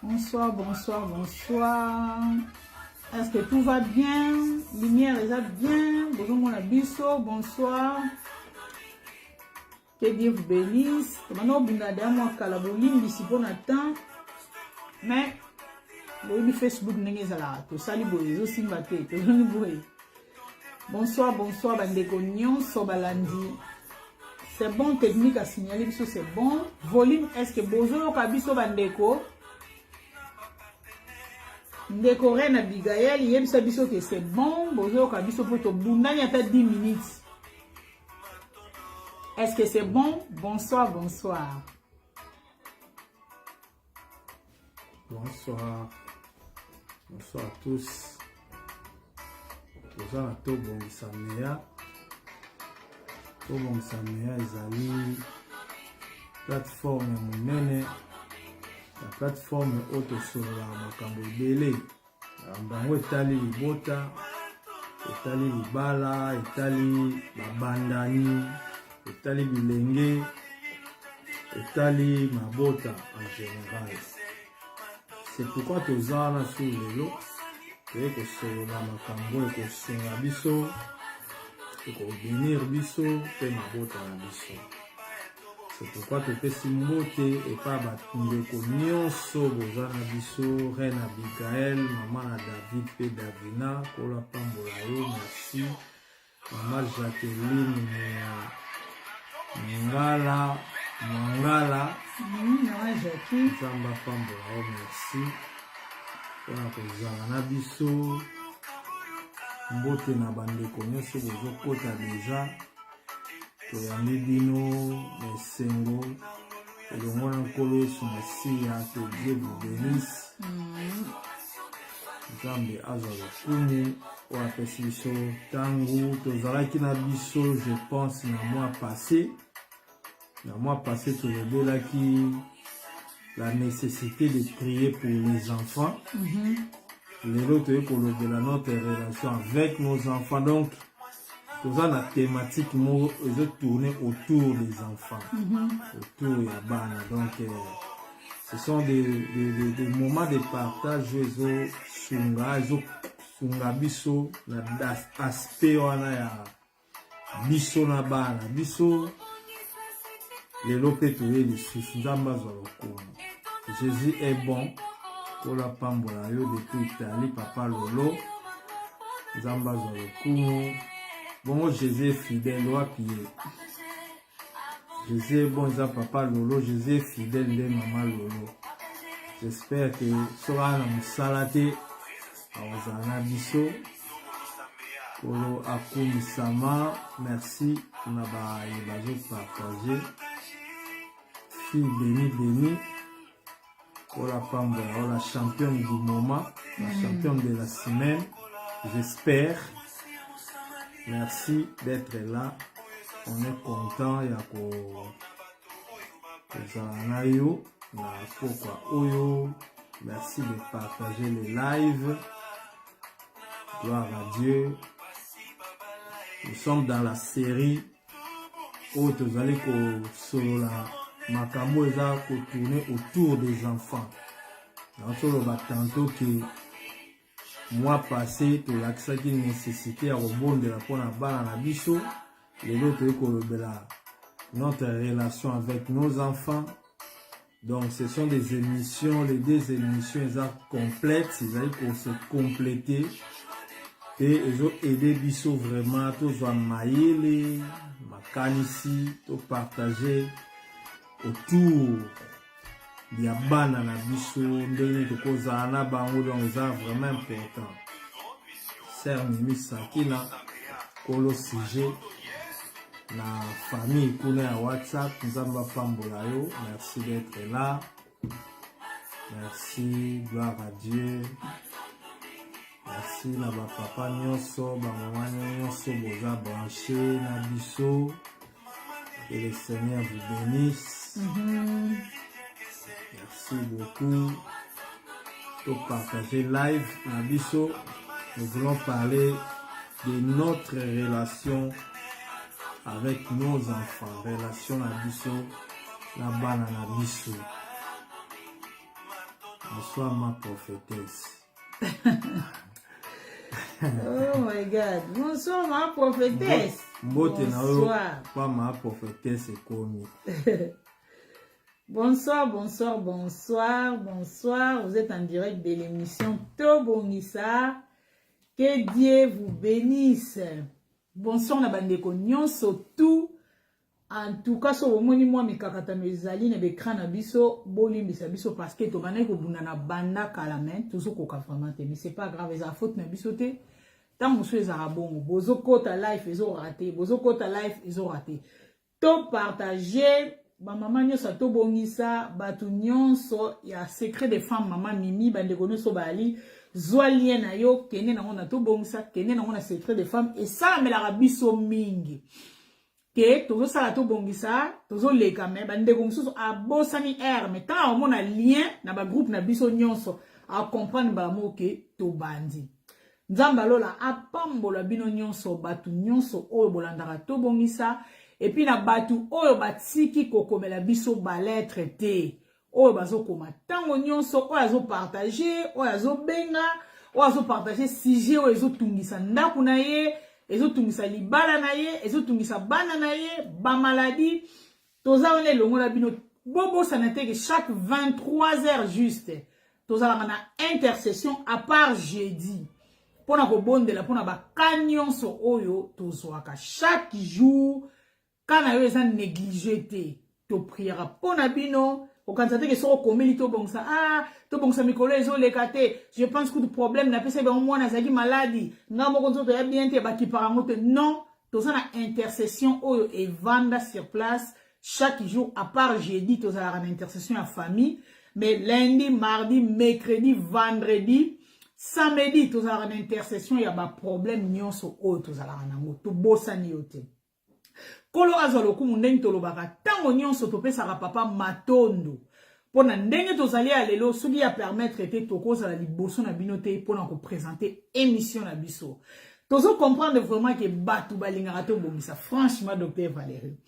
Bonsoir, bonsoir, bonsoir. Est-ce que tout va bien? Lumière eza bien? Bozomona biso, bonsoir. Que Dieu vous bénisse. Tobanda kobunda deya mwa kala bolimbisi mpo na temps. Mais boyebi Facebook ndenge ezalaka tosali boye ezosimba te tozongi boye. Bonsoir, bonsoir bandeko nyonso balandi. C'est bon technique a signalé biso c'est bon. Volume est-ce que bozoyoka biso bandeko? Ndeko Reine Abigail yebisa biso que c'est bon, bozoyoka biso po tobundani ata 10 minutes. Est-ce que c'est bon? Bonsoir, bonsoir. Bonsoir. Bonsoir à tous. Toza na tobongisa meya. Tobongisa meya ezali plateforme ya monene ya plateforme oyo tosololaka makambo ebele makambo yango etali libota etali libala etali babandani etali bilenge etali mabota en général c'est pourquoi toza wana sur lelo toye kosolola makambo ekosunga biso ekobenir biso mpe mabota na biso C'est pourquoi topesi mbote epai bandeko nyonso boza na biso reine abigael mama na david mpe davina kola pambola yo merci mama jacqueline mongala mwangala nzambe apambola yo merci mpona kozala na biso mbote na bandeko nyonso bozokota deja Toyambi bino na esengo elongo na Nkolo Yesu Masiya. Que Dieu vous bénisse. Nzambe azwa lokumu oyo apesi biso ntango tozalaki na biso, je pense na mois passé, na mois passé tolobelaki la nécessité de prier pour les enfants. Lelo toyei kolobela notre relation avec nos enfants. Donc toza na thématique moko ezotourne autour des enfants, autour ya bana. Donc ce sont des moments de partage oyo ezosunga biso na aspect wana ya biso na bana biso. Lelo mpe toye lisusu, Nzambe azwa lokumu. Jésus est bon. Kola pambola yo depuis Italie, papa Lolo, Nzambe azwa lokumu. Bongo Jésus est fidèle, wapi ye? Jésus est bon eza papa Lolo, Jésus est fidèle nde mama Lolo. J'espère que soki aza na mosala te akozala na biso. Kolo akumisama. Merci na baye bazopartage. Fille béni béni, Kola pambola la championne du moment, la championne de la semaine, j'espère. Merci d'être là, on est content ya ko kozala na yo na pokwa oyo. Merci de partager le live. Gloire à Dieu. Nous sommes dans la série oyo tozali kosolola makambo eza kotourne autour des enfants. Nazoloba tantôt que mois passé tolakisaki nécessité ya kobondela mpona bana na biso. Lelo toyei kolobela notre relation avec nos enfants. Donc ce sont des émissions, les deux émissions eza complètes, ezali kose compléter mpe ezoaide biso vraiment tozwa mayele makanisi topartage autour ya bana na biso ndenge tokozala na bango. Donc eza vraiment important. Sœur Mimi Sakina, kolo sujet na famille kuna ya WhatsApp, Nzambe apambola yo. Merci d'être là, merci, gloire à Dieu. Merci na bapapa nyonso, bamama nyonso boza branché na biso. Que le Seigneur vous bénisse. Merci beaucoup. Pour partager live na biso, nous voulons parler de notre relation avec nos enfants. Relation na biso. Na bana na biso. Bonsoir ma prophétesse. Oh my God. Bonsoir ma prophétesse. Mbote na yo pa ma prophétesse ekomi. Bonsoir, bonsoir, bonsoir, bonsoir. Vous êtes en direct de l'émission Tobongisa. Que Dieu vous bénisse. Bonsoir na bandeko nyonso tout. En tout cas, so bomoni mwa mikakatano ezali na baecran na biso, bolimbisa biso parce que tobandaki kobunda na banda kala, mais tozokoka vraiment te. Mais c'est pas grave, eza faute na biso te. Ntango mosusu ezalaka bongo, bozokota live ezorater, bozokota live ezorater. Topartage bamama nyonso, atobongisa bato nyonso ya Secret de Femme, mama Mimi, bandeko nyonso bayali, zwa lien na yo, kende nango na Tobongisa, kende nango na Secret de Femme. Esalamelaka biso mingi ke tozosala Tobongisa, tozoleka, mais bandeko mosusu abosani aire. Mais ntango akomona lien na bagroupe na biso nyonso, acomprendre mbala moko ke tobandi. Nzambe alola apambola bino nyonso, bato nyonso oyo bolandaka Tobongisa, et puis na bato oyo batiki kokomela biso balettre te, oyo bazokoma ntango nyonso, oyo azopartage, oyo azobenga, oyo azopartage sujet oyo ezotungisa ndako na ye, ezotungisa libala na ye, ezotungisa bana na ye, bamaladi. Toza wana elongo na bino. Bobosana te ke chaque 23 heures juste tozalaka na intercession, à part jeudi, mpona kobondela mpona baka nyonso oyo tozwaka chaque jour. Ka na yo eza négligé te, topriaka mpo na bino. Okanisa te ke soki okomeli Tobongisa, ah, Tobongisa mikolo ezoleka te, je pense kutu problème napesaki bango, mwana azalaki maladi, nga moko nzoto ya bien te, bakipaka yango te. Non, toza na intercession oyo evanda sur place chaque jour, à part jeudi tozalaka na intercession ya famille. Mais lundi, mardi, mercredi, vendredi, samedi tozalaka na intercession ya baproblème nyonso oyo tozalaka nango. Tobosani yo te. Nkolo azwa lokumu. Ndenge tolobaka ntango nyonso, topesaka Papa matondo mpo na ndenge tozali ya lelo. Soki ya permettre te, tokozala liboso na bino te mpona koprésenter émission na biso. Tozocomprendre vraiment ke bato balingaka Tobongisa. Franchement, docteur Valérie,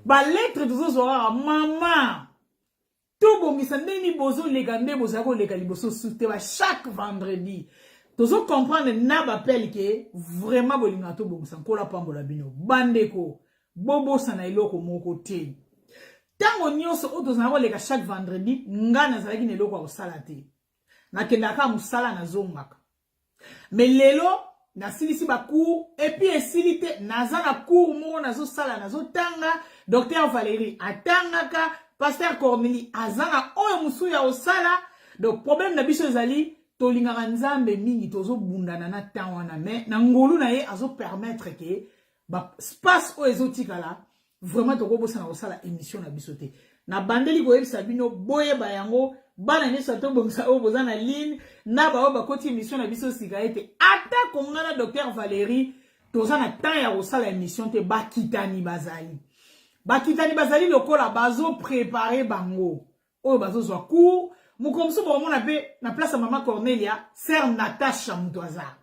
balettre tozozwa kaka, mama Tobongisa, ndenge bozoleka, nde bozali koleka liboso su te ba chaque vendredi, tozocomprendre na bapele ke vraiment bolingaka Tobongisa. Nkolo apambola bino. Bandeko, bobosana eloko moko te: ntango nyonso oyo tozala koleka chaque vendredi, nga nazalaki na eloko ya kosala te, nakendaka mosala, nazongaka. Mais lelo nasilisi bacours, et puis esili te, naza na cours moko nazosala, nazotanga. Docteur Valérie atangaka, pasteur Cornélie aza na oyo mosusu ya kosala. Donc problème na biso ezali, tolingaka Nzambe mingi, tozobundana na temps wana, mais na ngolu na ye azopermettre ke baspace oyo ezotikala, vraiment tokobosana kosala émission na biso te. Nabandeli koyebisa bino, boyeba yango, bana nyonso atobongisa oyo boza na ligne, na baoyo bakoti émission na biso sika, ete ata konga na docteur Valérie toza na temps ya kosala émission te, bakitani bazali, bakitani bazali lokola bazoprépare bango oyo bazozwa cours. Mokolo mosusu bokomona mpe na place ya mama Cornelia, sœur Natasha moto aza.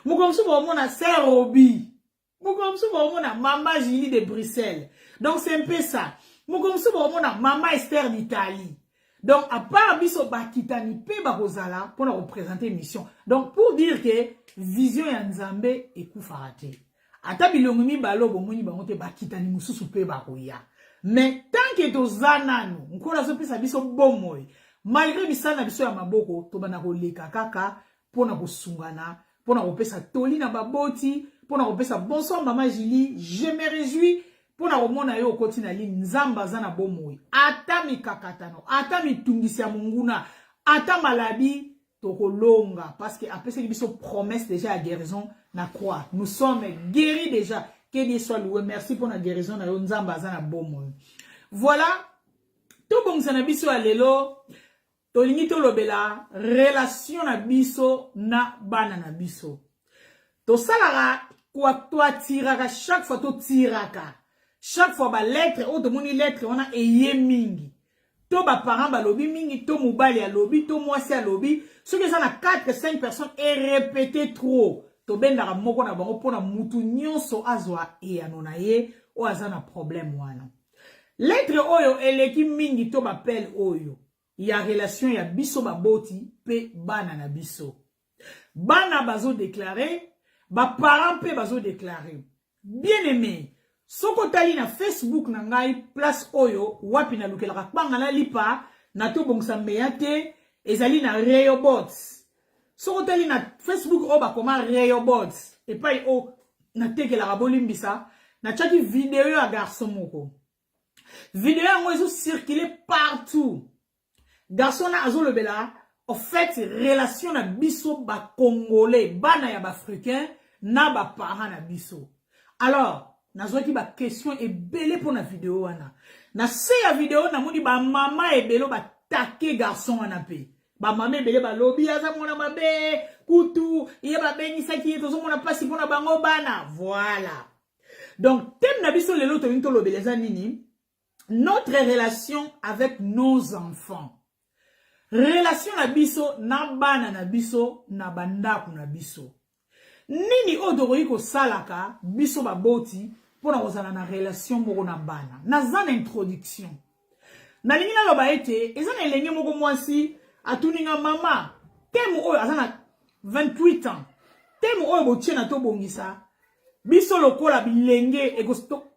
Mokolo mosusu bokomona sœur Robi. Mokolo mosusu bokomona mama Julie de Bruxelles. Donc c'est un peu ça. Mokolo mosusu bokomona mama Esther d'Italie. Donc à part biso, bakitani mpe bakozala mpona koprésente émission. Donc pour dire que vision ya Nzambe ekufaka te. Ata bilongo mibale oyo bomoni bango te, bakitani mosusu mpe bakoya. Mais tant ke toza nanu, Nkolo azopesa biso bomoi malgré misala na biso ya maboko, tobanda koleka kaka mpona kosungana, mpona kopesa toli na baboti, mpona kopesa. Bonsoir mama Julie, je me réjouis mpona komona yo okoti na ligne. Nzambe aza na bomoi. Ata mikakatano, ata mitungisi ya monguna, ata maladi, tokolonga, parce que apesaki biso promesse déjà ya guérison na croix. Nous sommes guéris déjà. Que Dieu soit loué. Merci mpona guérison na yo. Nzambe aza na bomoi. Voilà, Tobongisa na biso ya lelo, tolingi tolobela relation na biso na bana na biso. Tosalaka, toatiraka chaque fois, totiraka chaque fois balettre oyo tomoni. Lettre wana eye mingi, to baparent balobi mingi, to mobali alobi, to mwasi alobi. Soki eza na 4 5 personnes erépété trop, tobendaka moko na bango mpona mutu nyonso azwa eyano na ye oyo aza na problème wana. Lettre oyo eleki mingi to bapele oyo ya relation ya biso baboti mpe bana na biso. Bana bazodeklare, baparent mpe bazodeklare. Bien aimé, soki otali na Facebook na ngai, place oyo wapi nalukelaka kpanga na lipa na tobongisa meya te, ezali na Rehoboth. Soki otali na Facebook oyo bakoma Rehoboth, epai oyo natekelaka, bolimbisa, natiaki video ya garçon moko. Video yango ezocircule partout. Garçon na azolobela en fait relation na biso ba Congolais, bana ya ba Africain na ba parents na biso. Alors, nazwaki ba question ebele mpo na video wana. Na se ya video namoni ba mama ebele batake garçon wana mpe. Ba mama ebele balobi aza mwana mabe, kutu ye babengisaki ye, tozomona mpasi mpona bango bana. Voilà. Donc thème na biso lelo tolingi tolobela eza nini? Notre relation avec nos enfants. Relation na biso na bana na biso na bandako na biso. Nini oyo tokoki kosalaka biso baboti mpona kozala na relation moko na bana? Naza na introduction. Nalingi naloba ete eza na elenge moko mwasi atuni nga: mama, thème oyo, aza na 28 ans, thème oyo botie na tobongisa biso lokola bilenge,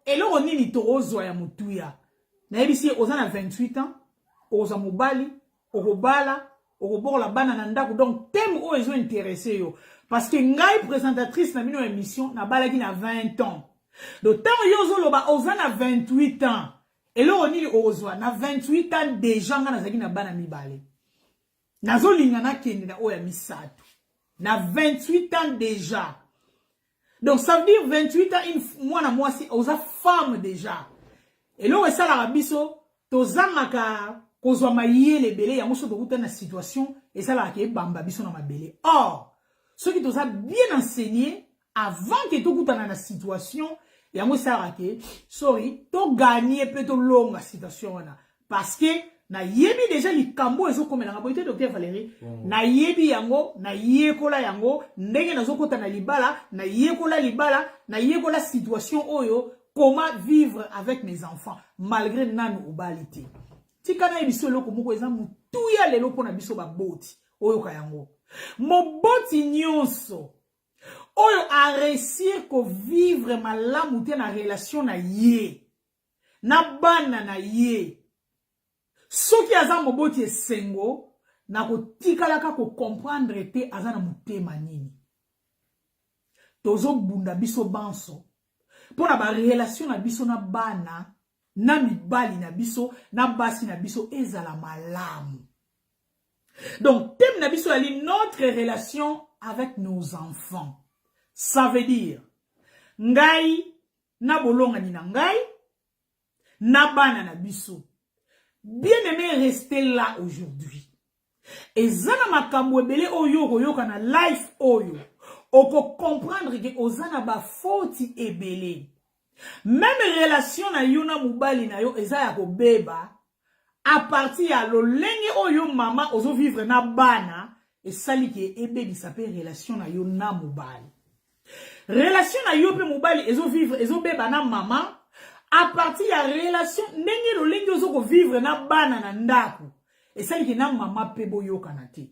eloko nini tokozwa ya motuya? Nayebisi ye: oza na 28 ans, okozwa mobali, okobala, okobokola bana na ndako, donc thème oyo ezointeresse yo, parce que ngai présentatrice na bino ya émission nabalaki na 20 ans. Donc ntango yo ozoloba oza na 28 ans, eloko nini okozwa na 28 ans? Déjà ngai nazalaki na bana mibale, nazolinga nakende na oyo ya misato na 28 ans déjà. Donc ça veut dire 28 ans, une mwana mwasi oza femme déjà. Eloko esalaka biso tozangaka kozwa mayele ebele yango, so tokuta na situation esalaka ebamba biso na mabele. Or soki toza bien enseigné avant ke tokutana na situation yango, esalaka ke sorry toganye mpe tolonga situation wana, parce que nayebi déjà likambo ezokomelanga boye te. Docteur Valérie, nayebi yango, nayekola yango ndenge nazokɔta na libala, nayekola libala, nayekola situation oyo, comment vivre avec mes enfants malgré nanu obali te. Tika nayebi biso eloko moko eza motuya lelo mpo na biso baboti. Oyoka yango, moboti nyonso oyo aréussir kovivre malamu te na relation na ye na bana na ye, soki aza moboti esengo na kotikalaka kocomprendre te aza na motema nini. Tozobunda biso banso mpo na barelation na biso na bana, na mibali na biso, na basi na biso ezala malamu. Donc thème na biso yali notre relation avec nos enfants. Ça veut dire ngai na bolongani na ngai na bana na biso. Bien aimé, restez là aujourd'hui. Eza na makambo ebele oyo okoyoka na live oyo, okocomprendre ke oza na bafoti ebele. Même relation na yo na mobali na yo eza ya kobeba à partir ya lolenge oyo mama ozovivre na bana, esali ke ebebisa mpe relation na yo na mobali. Relation na yo mpe mobali ezovivre, ezobeba na mama à partir ya relation ndenge lolenge ozokovivre na bana na ndako, esaliki na mama mpe boyokana te.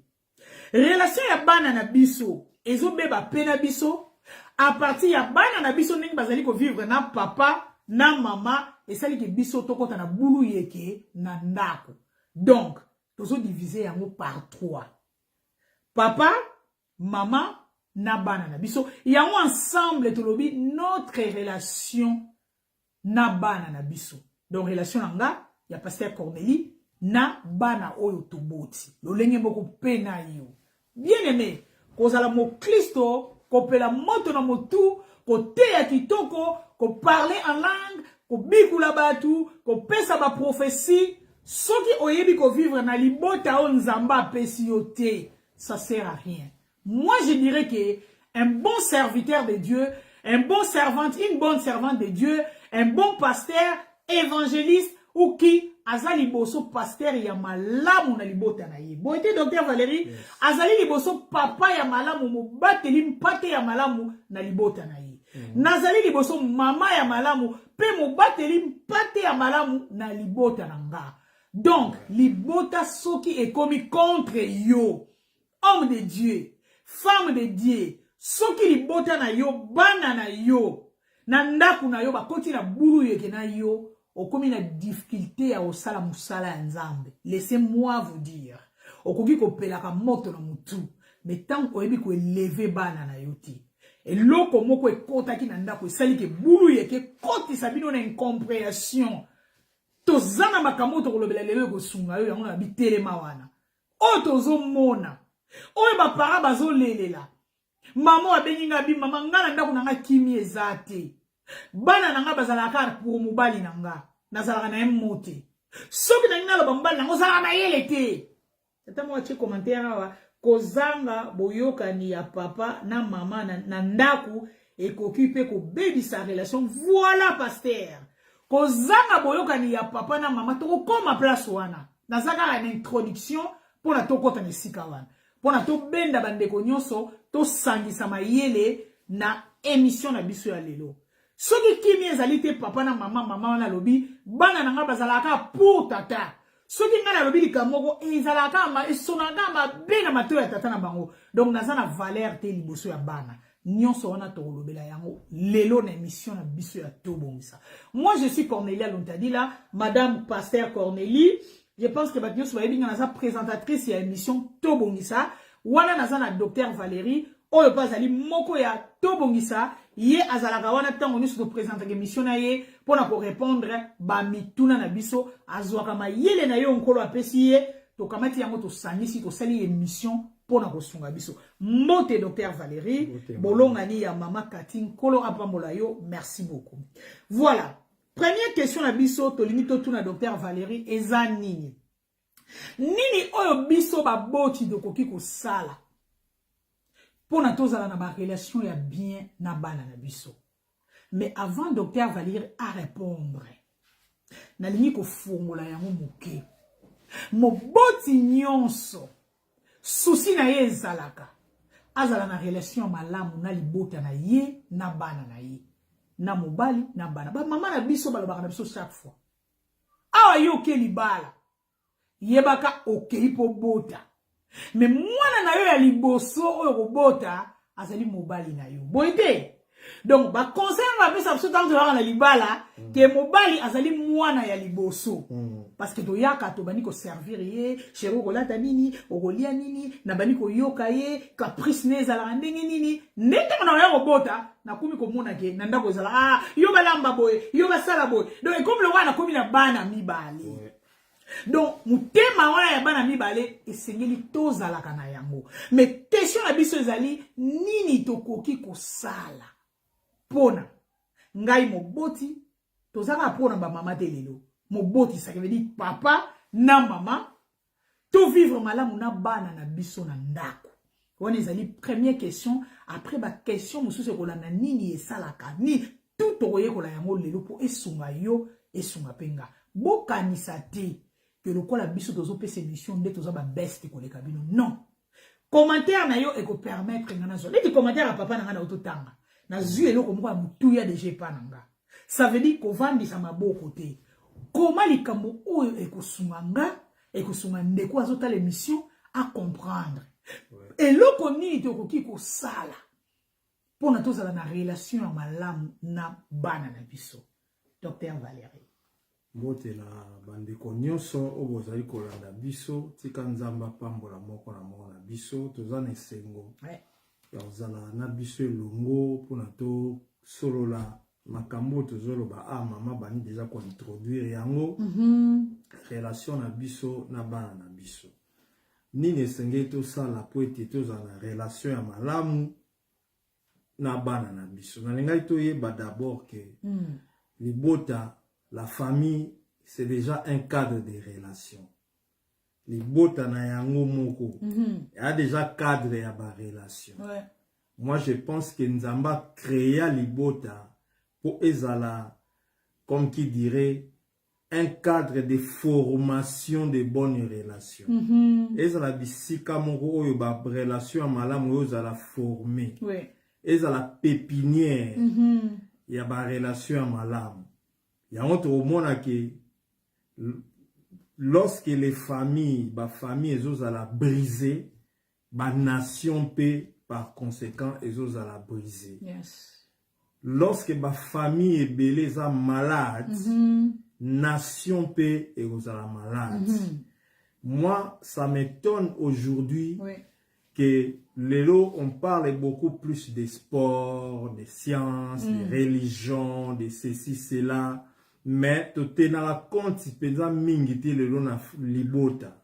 Relation ya bana na biso ezobeba mpe na biso à partir ya bana na biso ndenge bazali kovivre na papa na mama, esaliki biso tokɔta na bulu yeke na ndako. Donc tozodivise yango par trois: papa, mama na bana na biso. Yango ensemble tolobi notre relation na bana na biso. Donc relation na nga ya pasteur Cornélie na bana oyo toboti, lolenge moko mpe na yo, bien aimé, kozala moklisto, kopela moto na motu, koteya kitoko, koparler en langue, kobikula bato, kopesa baprophétie, soki oyebi kovivre na libota oyo Nzambe apesi yo te, ça sert à rien. Moi, je dirais que un bon serviteur de Dieu, un bon servante, une bonne servante de Dieu, un bon pasteur, évangéliste ou qui aza liboso pasteur ya malamu na libota na ye boye te, docteur Valérie, azali liboso papa ya malamu, mobateli mpate ya malamu na libota na ye. Nazali liboso mama ya malamu mpe mobateli mpate ya malamu na libota na nga. Donc libota soki ekomi contre yo, homme de Dieu, femme de Dieu, soki libota na yo, bana na yo, na ndako na yo bakoti na bulu yeke na yo, okomi na difficulté ya kosala mosala ya Nzambe. Laissez-moi vous dire, okoki kopelaka moto na mutu, mais ntango oyebi koélever bana na yo te, eloko moko ekotaki na ndako, esali ke bulu yeke ekotisa bino na incompréhension. Toza na makambo oyo tokolobela lelo, ekosunga yo. Yango na bitelema wana oyo tozomona, oyo baparents bazolelela. Mama abengi nga bi: "Mama, nga na ndako na nga kimi eza te. Bana na nga bazalaka kaka pour mobali na nga. Nazalaka na ye mo te. Soki nangi naloba, mobali na nga ozalaka mayele te." Ata moko atie commentaire awa: "Kozanga boyokani ya papa na mama na ndako ekoki mpe kobebisa relation." Voilà, pasteur, kozanga boyokani ya papa na mama, tokokóma place wana. Naza kaka na introduction mpona tokɔta na esika wana, mpona tobenda bandeko nyonso, tosangisa mayele na émission na biso ya lelo. Soki kimi ezali te, papa na mama, mama wana alobi: "Bana na nga bazalaka pour tata. Soki ngai nalobi likambo moko, ezalaka, esonaka mabe na matoi ya tata na bango. Donc naza na valeur te liboso ya bana." Nyonso wana tokolobela yango lelo na émission na biso ya Tobongisa. Moi, je suis Cornélia Lontadila, madame pasteur Cornélie. Je pense que bato nyonso bayebi nga. Naza présentatrice ya émission Tobongisa. Wana naza na docteur Valérie, oyo mpe azali moko ya Tobongisa. Ye azalaka wana ntango nyonso toprésentaka émission na ye mpona korépondre bamituna na biso. Azwaka mayele na ye oyo Nkolo apesi ye, tokamati yango, tosangisi, tosali émission mpona kosunga biso. Mbote, docteur Valérie. Bolongani ya mama Kati, Nkolo apambola yo. Merci beaucoup. Voilà, première question na biso tolingi totuna docteur Valérie eza nini? Nini oyo biso baboti tokoki kosala mpona tozala na barelation ya bien na bana na biso? Mais avant docteur Valérie a répondre, nalingi kofongola yango moke. Moboti nyonso, souci na ye ezalaka azala na relation malamu na libota na ye, na bana na ye, na mobali, na bana. Bamama na biso balobaka na biso chaque fois awa: "Yo oke libala, yebaka okei mpo bota, mais mwana na yo ya liboso oyo kobota azali mobali na yo." Boye te? Donc baconseil bapesa biso ntango toyaka na libala ke mobali azali mwana ya liboso, parce que toyaka, tobandi koservir ye: "Chéri, okolata nini? Okolia nini?" Nabandi koyoka ye caprice ne ezalaka ndenge nini. Nde ntango na oya kobota, nakomi komona ke na ndako ezala: "Ah, yo balamba boye, yo basala boye." Donc ekomi lokola nakomi na bana mibale. Donc motema wana ya bana mibale esengeli tozalaka na yango. Mais question na biso ezali: nini tokoki kosala mpona ngai moboti? Toza kaka mpona bamama te lelo. Moboti, ça veut dire papa na mama, tovivre malamu na bana na biso na ndako. Wana ezali première question. Après, baquestion mosusu ekolanda: nini esalaka ni tout, tokoyekola yango lelo mpo esunga yo, esunga mpe nga. Bokanisa te ke lokola biso tozopesa émission nde toza babest koleka bino. Non, commentaire na yo ekopermettre nga nazwa neti commentaire ya papa na nga na ototanga, nazwi eloko moko ya motuya déjà epa na nga. Ça veut dire kovandisa maboko te. Koma likambo oyo ekosunga nga, ekosunga ndeko azotala émission acomprendre eloko nini tokoki kosala mpona tozala na relation ya malamu na bana na biso. Docteur Valérie. Mbote na bandeko nyonso oyo bozali kolanda biso. Tika Nzambe apambola moko na moko na biso. Toza na esengo ya kozala na biso elongo mpona tosolola makambo oyo tozoloba. A mama bani déjà kointroduire yango, relation na biso na bana na biso. Nini esengeli tosala po ete tozala na relation ya malamu na bana na biso? Nalingaki toyeba d'abord ke libota, la famille, c'est déjà un cadre de relation. Libota na yango moko eya déjà cadre ya barelation. Moi, je pense que Nzambe acréa libota mpo ezala, comme qui dirait, un cadre de formation de bonnes relations. Ezala bisika moko oyo barelation ya malamu oyo ozala formé. Ezala pépinière ya barelation ya malamu. Yango tokomona ke lorsque les familles, bafamille ezozala brisé, banation mpe par conséquent ezozala brisé. Lorsque bafamille ebele eza malade, nation mpe ekozala malade. Moi, ça m'étonne aujourd'hui que lelo on parle beaucoup plus de sport, de sciences, de religion, de ceci, cela, mais totenaka compte mpenza mingi te lelo na libota.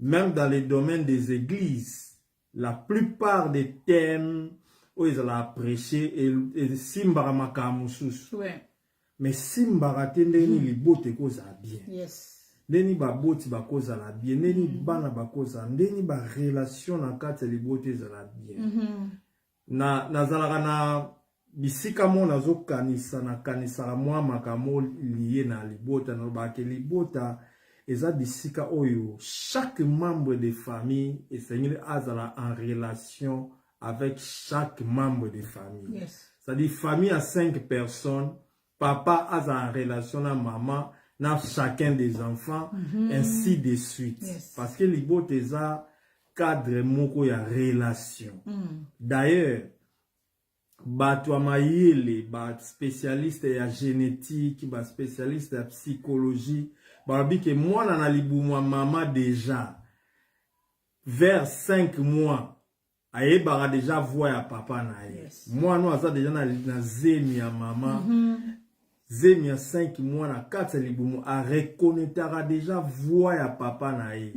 Même dans les domaines des églises, la plupart des thèmes oyo ezalaka prêché esimbaka makambo mosusu, mais simbaka te ndenge nini libota ekozala bien, ndeni baboti bakozala bien, ndeni bana bakozala, ndeni barelation na kati ya libota ezala bien. Na nazalaka na bisika mo nazokanisa, nakanisaka mwa makambo lié na libota. Nalobaka ke libota eza bisika oyo chaque membre de famille esengeli azala en relation avec chaque membre de famille. C'est-à-dire, famille à cinq personnes, papa aza en relation na maman, na chacun des enfants, ainsi de suite. Parce que libota eza cadre moko ya relation. D'ailleurs, bato ya mayele, baspécialiste ya génétique, baspécialiste ya psychologie balobi ke mwana na libumu ya mama, déjà vers 5 mois, ayebaka déjà voix ya papa na ye. Mwana oyo aza déjà na zemi ya mama, zemi ya 5 mois na kati ya libumu, areconnaîtraka déjà voix ya papa na ye,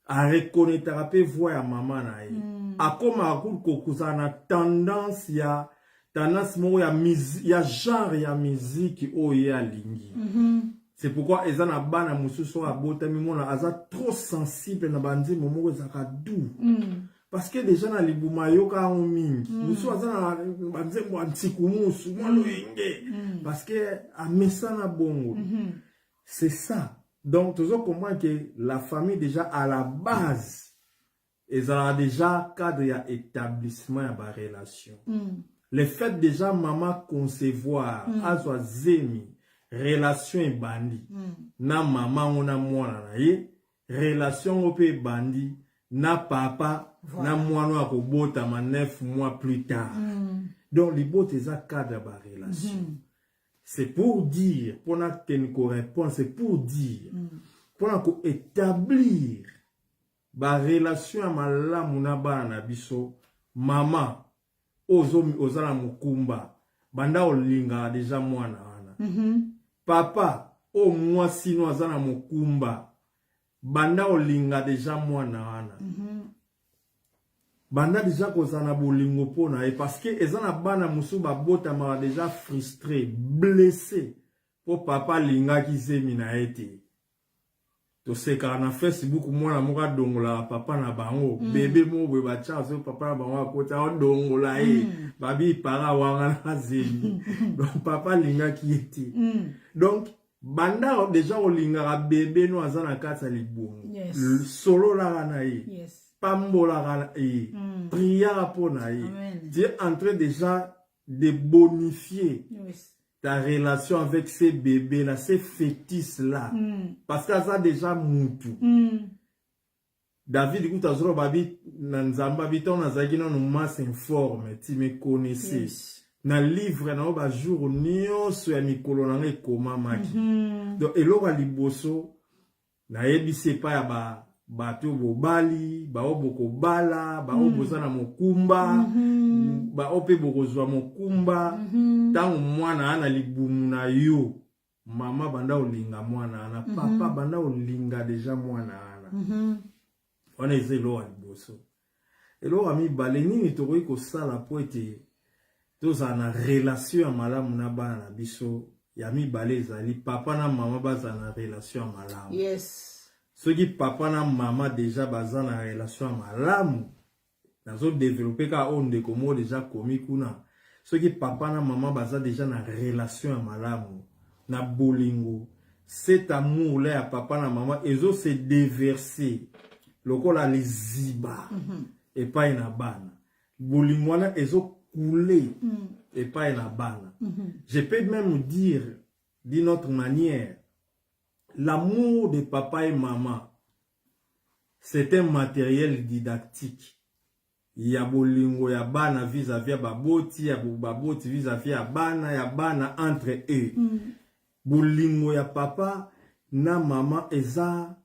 areconnaîtraka mpe voix ya mama na ye. Akomaka kozala na tendance moko ya genre ya miziki oyo ye alingi. C'est pourquoi eza na bana mosusu oyo abotami, mona aza trop sensible na banzembo moko ezalaka doux, parce que déjà na libumu ayoka yango mingi. Mosusu aza na banzembo ya ntikumusu mwa loyenge, parce que amesana bongo. C'est ça. Donc tozo comprendre que la famille, déjà à la base, ezalaka déjà cadre ya établissement ya barelation. Le fait déjà mama concevoir, azwa zemi, relation ebandi na mama ngo na mwana na ye, relation ngo mpe ebandi na papa na mwana oyo akobotama 9 mois plus tard. Donc libota eza cadre ya barelation. C'est pour dire, mpona kende korépondre, c'est pour dire, mpona koétablir barelation ya malamu na bana na biso, mama oyo oza na mokumba, banda olingaka déjà mwana wana. Papa oyo mwasi no aza na mokumba, banda olinga déjà mwana wana. Banda déjà kozala na bolingo mpo na ye, parce que eza na bana mosusu babotamaka déjà frustré, blessé, mpo papa alingaki zemi na ye te. Tosekaka na Facebook, mwana moko adongolaka papa na bango. Bebe moko boye batia so papa na bango akoti, adongola ye. Babi para wanga na zemi, donc papa alingaki ye te. Donc banda déjà olingaka bebe no aza na kati ya libongo. Sololaka na ye, pambolaka ye, priaka mpo na ye. Tu es en train déjà de bonifier ta relation avec ces bébés là, ces fœtus là, parce que aza déjà mutu. David kuta azoloba, abi na Nzambe, abi ntango nazalaki nano masse informe, tu me connaissais. Na livre na yo bajour nyonso ya mikolo na ngai ekomamaki. Donc eloko ya liboso nayebisi epai ya bato oyo bobali, baoyo bokobala, baoyo boza na mokumba, baoyo mpe bokozwa mokumba, ntango mwana na libumu na yo, mama, banda olinga mwana wana. Papa, banda olinga déjà mwana wana. Wana eza eloko ya liboso. Eloko ya mibale, nini tokoki kosala mpo ete tozala na relation ya malamu na bana na biso? Ya mibale ezali papa na mama bazala na relation ya malamu. Soki papa na mama déjà baza na relation ya malamu, nazodévelopper kaka oyo ndeko moko déjà komi kuna, soki papa na mama baza déjà na relation ya malamu na bolingo, cet amour là ya papa na mama ezose déverser lokola liziba epai na bana. Bolingo wana ezocouler epai na bana. Je peux même dire d'une autre manière, l'amour de papa et maman, c'est un matériel didactique ya bolingo ya bana vis-à-vis ya baboti, ya baboti vis-à-vis ya bana, ya bana entre eux. Bolingo ya papa na mama eza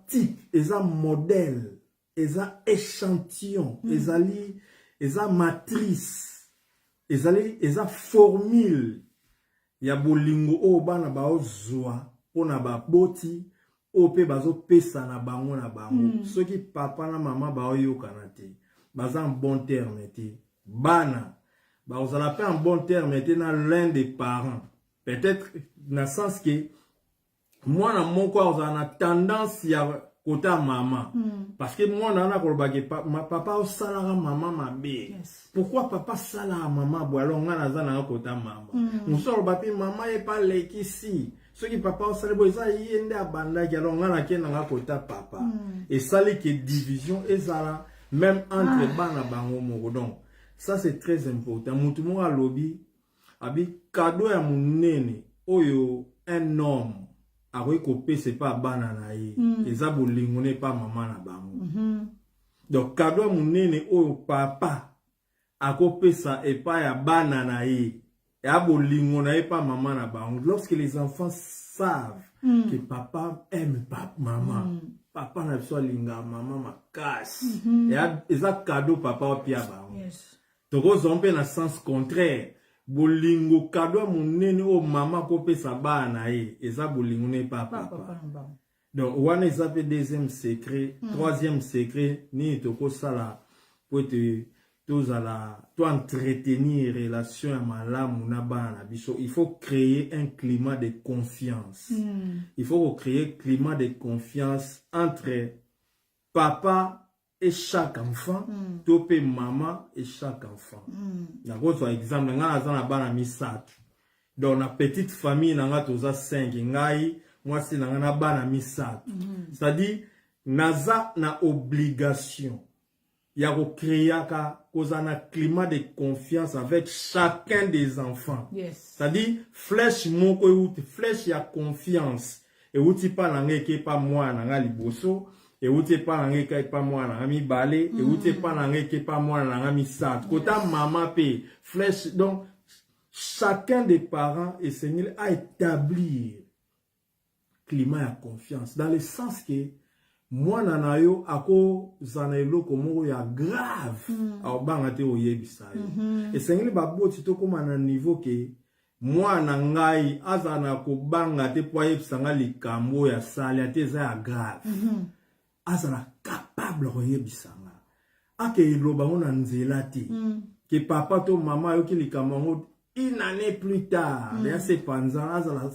type, eza modèle, eza échantillon, ezali, eza matrice, ezali, eza formule ya bolingo oyo bana baozwa mpona baboti, oyo mpe bazopesa na bango na bango. Soki papa na mama baoyokana te, baza en bon terme te, bana bakozala mpe en bon terme te na l'un des parents. Peut-être na sens ke mwana moko akozala na tendance ya kota mama, parce que mwana wana akolobaki: "Papa osalaka mama mabe." "Pourquoi papa asalaka mama boye? Alors ngai naza nanga kota mama." Mosusu aloba mpe: "Mama ye pa alekisi. Soki papa osali boye, eza ye nde abandaki. Alors ngai nakei nanga kota papa." Esali ke division ezala même entre bana bango moko. Donc ça, c'est très important. Motu moko alobi abi cadeau ya monene oyo un homme akoki kopesa epa bana na ye, eza bolingo na epa mama na bango. Donc cadeau ya monene oyo papa akopesa epai ya bana na ye, eya bolingo na ye epa mama na bango. Lorsque les enfants savent que papa aime mama, papa na biso alingaka mama makasi, eza cadeau papa opia bango. Tokozwa mpe na sens contraire, bolingo, cadeau ya monene oyo mama akopesa bana na ye, eza bolingo na epa papa, papa. Papa na bango. Donc wana eza mpe deuxième secret. Troisième secret nini tokosala po ete tozala, to entretenir relation ya malamu na bana na biso? Il faut créer un climat de confiance. Il faut créer climat de confiance entre papa et chaque enfant, to mpe mama et chaque enfant. Nakozwa exemple: ngai naza na bana misato. Donc na petite famille na nga toza 5, ngai, mwasi na ngai na bana misato. C'est-à-dire naza na obligation ya kocréaka, kozala na climat de confiance avec chacun des enfants. C'est-à-dire flèche moko euti, flèche ya confiance euti mpa na ngai, eke epa mwana na ngai liboso, euti epa na ngai, eke epa mwana na ngai mibale, euti epa na ngai, eke epa mwana na ngai misato. Kota mama mpe flèche. Donc chacun des parents esengeli aétablir climat ya confiance, dans le sens que mwana na yo akozala na eloko moko ya grave, akobanga te oyebisa yo. Esengeli baboti tokóma na niveau ke mwana ngai azala na kobanga te mpo ayebisa nga likambo oyo asali, ate eza ya grave. Azala capable koyebisa nga, ake eloba ngo na nzela te, ke papa to mama ayoki likambo yango une année plus tard, ya sepanza, azala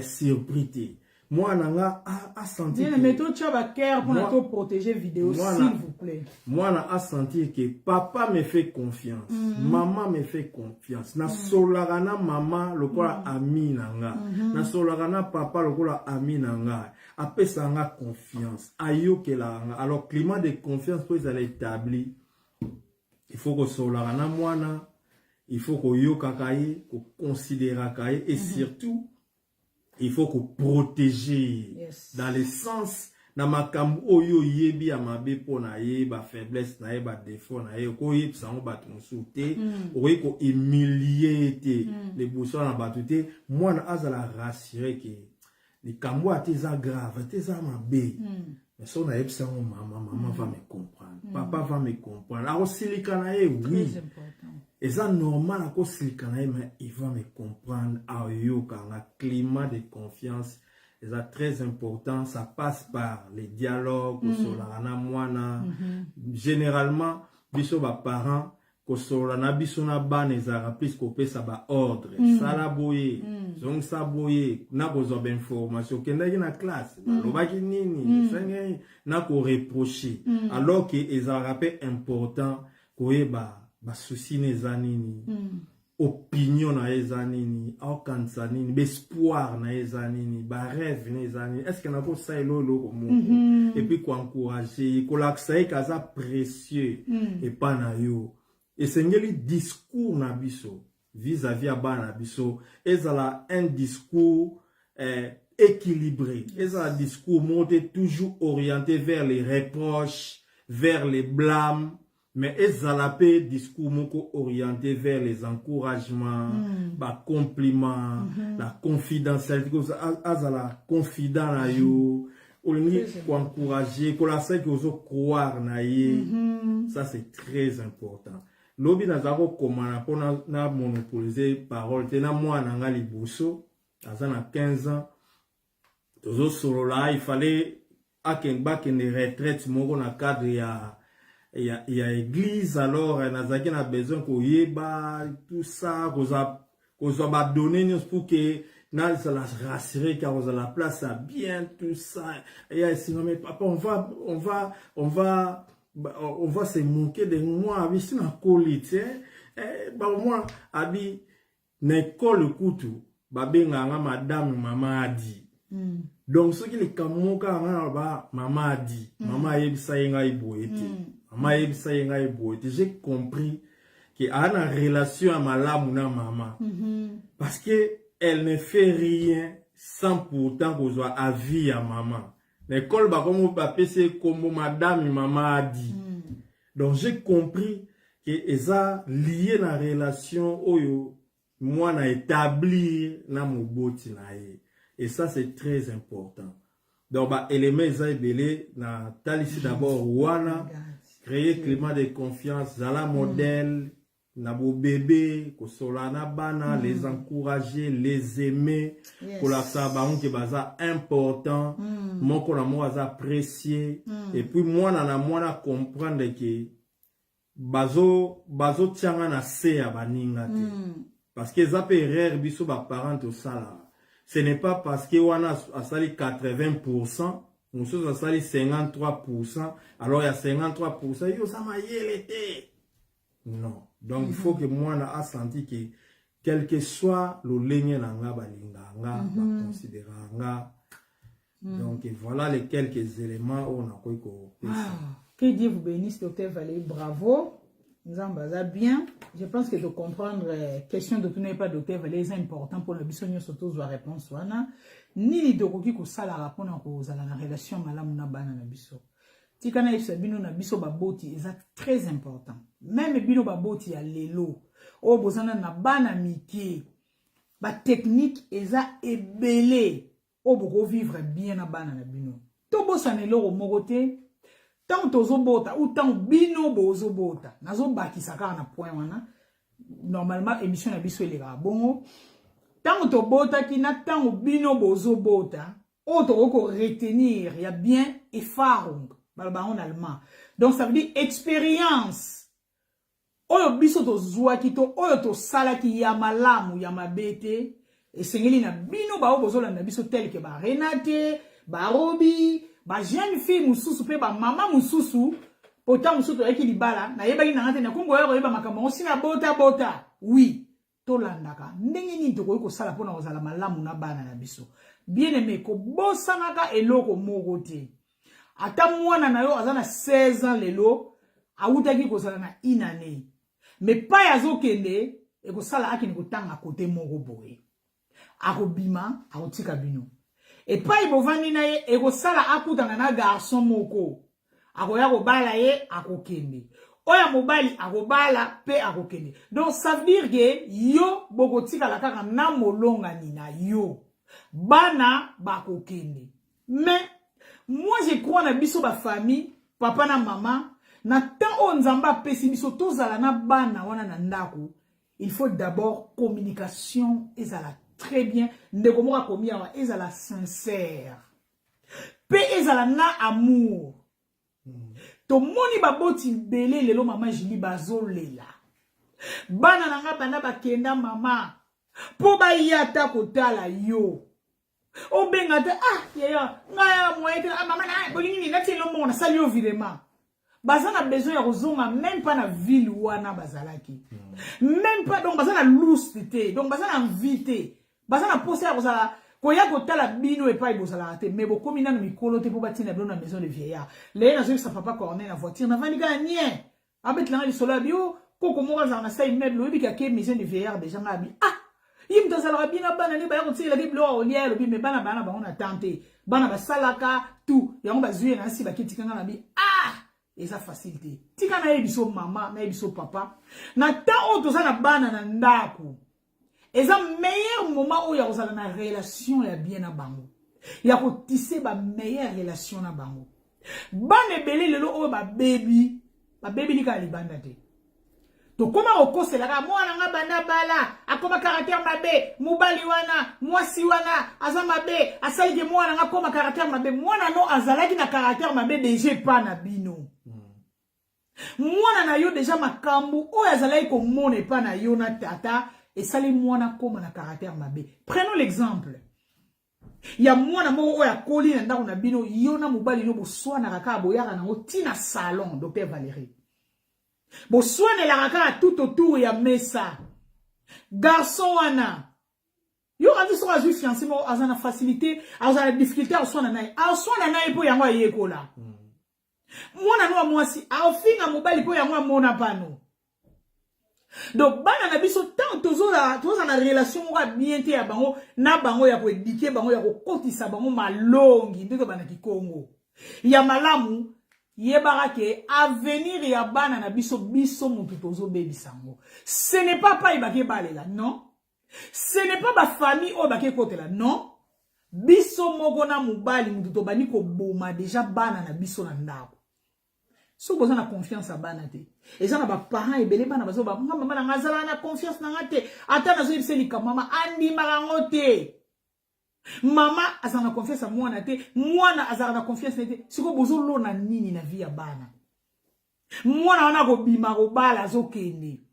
surpris te. Mwana nga asentir Bien aimé, totya bacœur mpona toprotéger vidéo, s'il vous plaît. Mwana asentir que papa me fait confiance, maman me fait confiance. Nasololaka na mama lokola ami na nga, nasololaka na papa lokola ami na nga, apesaka nga confiance, ayokelaka nga. Alors climat de confiance mpo ezala établi, il faut kosololaka na mwana, il faut koyokaka ye, koconsidéraka ye et surtout il faut koprotéger ye. Dans le sens na makambo oyo oyebi ya mabe mpo na ye, bafaiblesse na ye, badéfaut na ye, okoyebisa yango bato mosusu te. Okoki kohumilie ye te liboso na bato te. Mwana azala rassuré ke likambo ate eza grave, ate eza mabe, mais so nayebisa yango mama, mama va me comprendre, papa va me comprendre. Akosilika na ye, oui. Très important. Eza normal akosilika na ye, mais il va me comprendre, ayokanga. Climat de confiance eza très important. Ça passe par les dialogues, kosololaka na mwana. Généralement biso baparent, kosolola na biso na bana ezalaka plus kopesa baordre: sala boye, zongisa boye, na kozwa bainformation, okendaki na classe, balobaki nini, esengeli na koreproche, alors ke ezalaka mpe important koyeba basoucis na eza nini. Opinion na ye eza nini, aokanisa nini, baespoir na ye eza nini, barêve na ye eza nini, est ce que nakosalela oyo eloko moko? Et puis koencourage ye, kolakisa ye ke aza précieux epa na yo. Esengeli discours na biso vis-à-vis ya bana na biso ezala un discours équilibré, ezala discours moko te toujours orienté vers les reproches, vers les blâmes, mais ezala mpe discours moko orienté vers les encouragements, bacompliments, la confidentialité, azala confident na yo. Olingi koencourage, kolakisa ke ozocroire na ye. Ça, c'est très important. Lobi naza kokomana mpo na monopolise parole te na mwana na nga liboso, aza na 15 ans. Tozosolola, il fallait akende, bakende retraite moko na cadre ya église. Alors nazalaki na besoin koyeba tout ça, kozwa badonnées nyonso pour ke nazala rassuré ka kozala place ya bien, tout ça. Ya esinga: "Mais papa, on va se moquer de moi." Abi si nakoli te, eh, bamwa abi na ekole kutu babengaka nga madame, mama adi. Donc soki likambo moko kaka nga na ba mama adi, mama ayebisa ye ngai boye te, mama ayebisa ye ngai boye te. J'ai compris ke aa na relation ya malamu na mama, parce que elle ne fait rien sans pourtant kozwa avis ya mama. Na ekole bakomo bapesi ye kombo madame, mama adi. Donc j'ai compris ke eza lié na relation oyo mwana établir na moboti na ye, et ça, c'est très important. Donc baélément eza ebele. Na talisi d'abord wana: créer climat de confiance, zala modèle na bobebe, kosola na bana, les encourager, les aimer, kolakisa bango ke baza important, moko na moko aza apprécié. Et puis mwana na mwana comprendre ke bazotianga na se ya baninga te, parce que eza mpe erreur biso baparent tosalaka. Ce n'est pas parce que wana asali 80, mosusu asali 53, alors ya 53, yo oza mayele te. Non. Donc il faut que mwana asanti ke quel que soit lolenge na nga, balingaka nga, baconsidéraka nga. Donc voilà les quelques éléments oyo nakoki kopesa. Ah, que Dieu vous bénisse, docteur Valérie. Bravo. Nzambe aza bien. Je pense que de comprendre question de tuna pas docteur Valérie, c'est important pour le biso nyonso tozwa réponse wana. Nini tokoki kosalaka mpona kozala na relation malamu na bana na biso? Tika nayebisa bino, na biso baboti eza très important. Même bino baboti ya lelo oyo bozana na bana mike, batechnique eza ebele oyo bokovivre bien na bana na bino. Tobosana eloko moko te: ntango tozobota ou ntango bino bozobota, nazobakisa kaka na point wana, normalement émission na biso elekaka bongo, ntango tobotaki na ntango bino bozobota, oyo tokoki koretenir ya bien, Erfahrung baloba yango na allemand. Donc ça veut dire expérience oyo biso tozwaki to oyo tosalaki ya malamu, ya mabe te, esengeli na bino baoyo bozolanda biso, tel ke barenate, barobi, bajeune fille mosusu mpe bamama mosusu. Pota mosusu toyaki libala, nayebaki nanga te, nakongo oyo koyeba makambo yango nsina bota bota. Oui, tolandaka ndenge nini tokoki kosala mpona kozala malamu na bana na biso. Bien aimé, kobosanaka eloko moko te: ata mwana na yo aza na 16 ans lelo, awutaki kozala na une année, mais pai azokende, ekosala akende kotanga kote moko boye, akobima, akotika bino epai bovandi na ye. Ekosala akutana na garçon moko, akoya kobala ye, akokende. Oyo mobali akobala mpe akokende. Donc ça veut dire ke yo bokotikala kaka na molongani na yo, bana bakokende. Mais moi, je crois na biso bafamille, papa na mama, na temps oyo Nzambe apesi biso tozala na bana wana na ndako, il faut d'abord communication ezala très bien. Ndeko moko akomi awa: ezala sincère mpe ezala na amour. Tomoni baboti ebele lelo, mama Julie, bazolela: "Bana na nga banda bakenda, mama, mpo baya ata kotala yo, obenga te. Ah yaya, ngai ya moye te. Ah, mama na bolingi nini? Natie lo mbongo, nasali yo virement." Baza na besoin ya kozonga même pas na ville wana bazalaki. Même pas, donc baza na lust te, donc baza na envie te, baza na posa ya kozala koya kotala bino epai bozalaka te. Mais bokomi nano mikolo te mpo batinda bino na maison de vieillard. Leye nazoyebisa papa Corneille na voiture, navandi kaka nie, abetelanga lisolo ya bio, koko moko azalaka na sa immeuble, oyebi kake maison de vieillard déjà. Nga abi ah, ye moto azalaka bien na bana nde baya kotikelaki biloko ya kolia. Alobi me bana baya na bango na temps te, bana basalaka tout yango, bazwi ye na nsi baketikanga na bi. Ah, eza facile te. Tika nayebi biso mama, nayebi biso papa, na temps oyo toza na bana na ndako, eza meilleur moment oyo ya kozala na relation ya bien na bango, ya kotisser bameilleure relation na bango. Bana ebele lelo oyo babebi, babebili kaka libanda te. Tokóma kokoselaka mwana nga banda bala akóma caractère mabe, mobali wana, mwasi wana aza mabe, asaliki mwana nga akóma caractère mabe. Mwana no azalaki na caractère mabe déjà epa na bino. Mwana na yo déjà, makambo oyo azalaki komona epa na yo na tata esali mwana akóma na caractère mabe. Prenons l'exemple ya mwana moko oyo akoli na ndako na bino, yo na mobali no boswanaka kaka, boyaka nango ntina salon, docteur Valérie, boswanelaka kaka tout autour ya mesa. Garçon wana, yo kandi soki azwi fiancé moko, aza na facilité, aza na difficulté aswana na ye, aswana na ye mpo yango ayekola. Mwana no ya mwasi aofinga mobali mpo yango amona pano. Donc bana na biso, tant tozala na relation moko ya bien te ya bango na bango, ya koéduquer bango, ya kokotisa bango malongi nde tobandaki Kongo ya malamu, yebaka ke avenir ya bana na biso, biso motu tozobebisa yango. Ce n'est pas pai bake balela, non, ce n'est pas bafamille oyo bake kotela, non, biso moko na mobali motu tobandi koboma déjà bana na biso na ndako. Soki boza na confiance ya bana te, eza na baparent ebele, bana bazoba nga mama na nga azalaka na confiance na nga te, ata nazoyebisa likambo, mama andimaka yango te. Mama azalaka na confiance ya mwana te, mwana azalaka na confiance na te. Sikoyo bozolona nini na vie ya bana? Mwana wana akobima, kobala, azokende.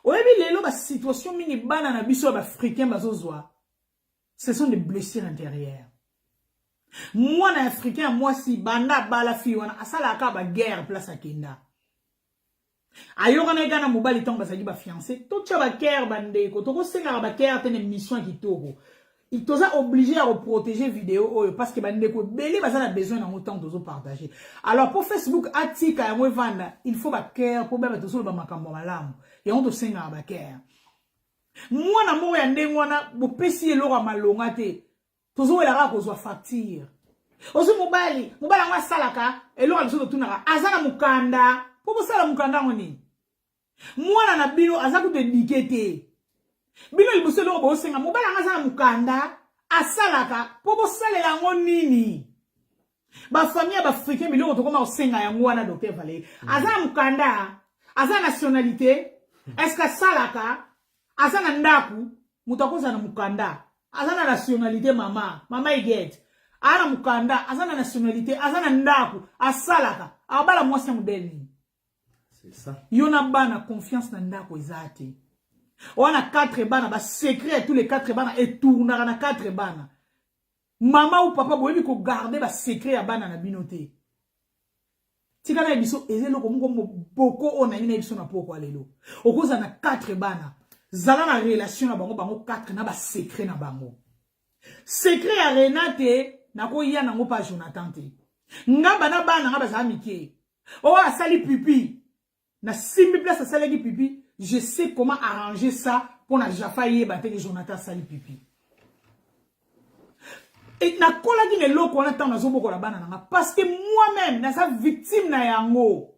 Oyebi lelo basituation mingi bana na biso ya baafricain bazozwa, ce sont des blessures intérieures. Mwana ya africain ya mwasi, banda abala fille wana, asalaka kaka baguerre. Place akenda, ayokana kaka na mobali ntango bazalaki bafiancé. Totya bacœur, bandeko, tokosengaka bacœur te na émission ya kitoko. Toza obligé ya koprotéger video oyo parce que bandeko ebele baza na besoin nango. Ntango tozopartage, alors mpo Facebook atika yango evanda, il faut bacœur mpo beba tozoloba makambo ya malamu. Yango tosengaka bacœur. Mwana moko ya ndenge wana, bopesi eloko ya malonga te, tozowela kaka kozwa facture. Ozwi mobali, mobali yango asalaka eloko ya biso, totunaka aza na mokanda mpo bosala mokanda yango nini? Mwana na bino aza kutu éduqué te. Bino liboso eloko bosenga, mobali yango aza na mokanda, asalaka, mpo bosalela yango nini? Bafamille ya baafricain, biloko tokoma kosenga yango wana. Docteur Valérie, aza na mokanda, aza nationalité, est ce que asalaka, aza na ndako? Moto akozala na mokanda, aza na nationalité, mama, mama Igete, aza na mokanda, aza na nationalité, aza na ndako, asalaka, abala mwasi ya modèle nini? C'est ça. Yo na bana, confiance na ndako eza te. Wana 4 bana, basecret ya tous les 4 bana etournaka na 4 bana. Mama ou papa, boyebi kogarder basecret ya bana na bino te. Tika na biso, eza eloko moko moboko oyo nayebi na biso na pokwa lelo. Okozala na 4 bana, zala na relation na bango, bango 4 na basecret na bango. Secret ya Renate nakoya nango mpa Jonathan te. Nga bana, bana nga bazala mike, oyo asali pipi, nasimbi place asalaki pipi, je sais comment arranger ça mpo na Jafa yeba te ke Jonathan asali pipi. E nakolaki na eloko wana ntango nazobokola bana na nga, parce que moi-même naza victime na yango.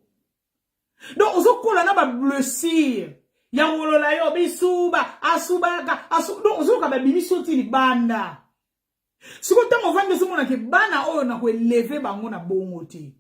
Donc ozokola na bablessure ya kolola yo bisuba asubaka asu, donc ozoyoka babimisi yo ti libanda. Sikoyo ntango ovandi, ozomonake bana oyo na koélever bango na bongo te.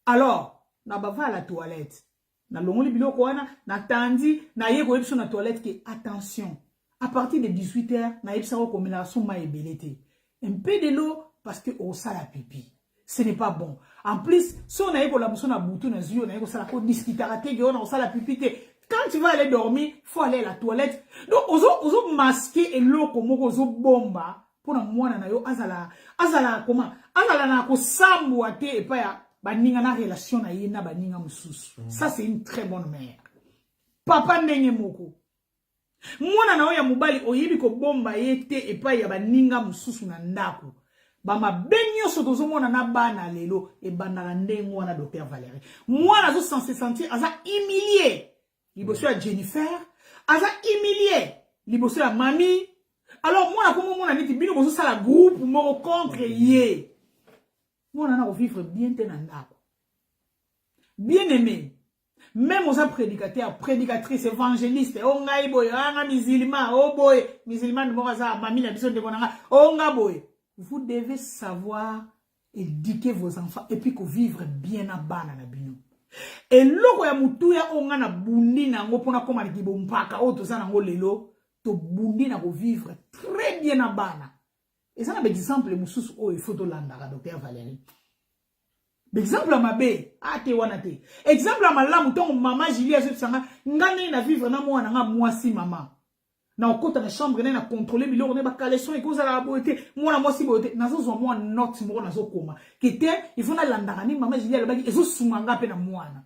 Alors na bava la toilette, nalongoli biloko wana, natandi, naye koyebi biso na toilette ke attention, à partir de 18 heures nayebisaka okomelaka so mai ebele te, un peu de l'eau, parce que osala pipi, ce n'est pas bon. En plus, so naye kolamuso na butu, nazwi yo, naye kosala, kodiskutaka te ke oyo na kosala pipi te. Quand tu vas aller dormir, faut aller à la toilette. Donc ozo masquer eloko moko, ozobomba. mpona mwana na yo azala azala koma azala na kosambwa te epai ya baninga na relation na ye na baninga mosusu. Ça, c'est une très bonne mère. Papa, ndenge moko, mwana na yo ya mobali, oyebi kobomba ye te epai ya baninga mosusu na ndako. Bamabe nyonso tozomona na bana lelo ebandaka ndenge wana, docteur Valérie. Mwana azo se sentir aza humilié liboso ya Jennifer, aza humilié liboso ya mami. Alors mwana komomona neti bino bozosala groupe moko contre ye. Mwana na kovivre bien te na ndako. Bien aimé, même oza prédicateur, prédicatrice, évangéliste, o ngai boye, anga musulman, o boye musulman moko aza mami na biso, ndeko na nga, o nga boye, vous devez savoir éduquer vos enfants et puis kovivre bien na bana na bino. Eloko ya motuya oyo nga na bundi nango mpona koma na kibompaka oyo toza nango lelo, tobundi na kovivre très bien na bana. Eza na baexemple mosusu oyo ifo tolandaka, docteur Valérie. Baexemple ya mabe a te wana te. Exemple ya malamu, ntango mama Julie azobisanga nga ndenge na vivre na mwana nga mwasi, mama na okota na chambre naye, na contrôle biloko naye, bacaleçon ekozalaka boye te, mwana mwasi boye te. Nazozwa mwa note moko, nazokoma ke te, il faut nalandaka nde mama Julie alobaki, ezosunga nga mpe na mwana.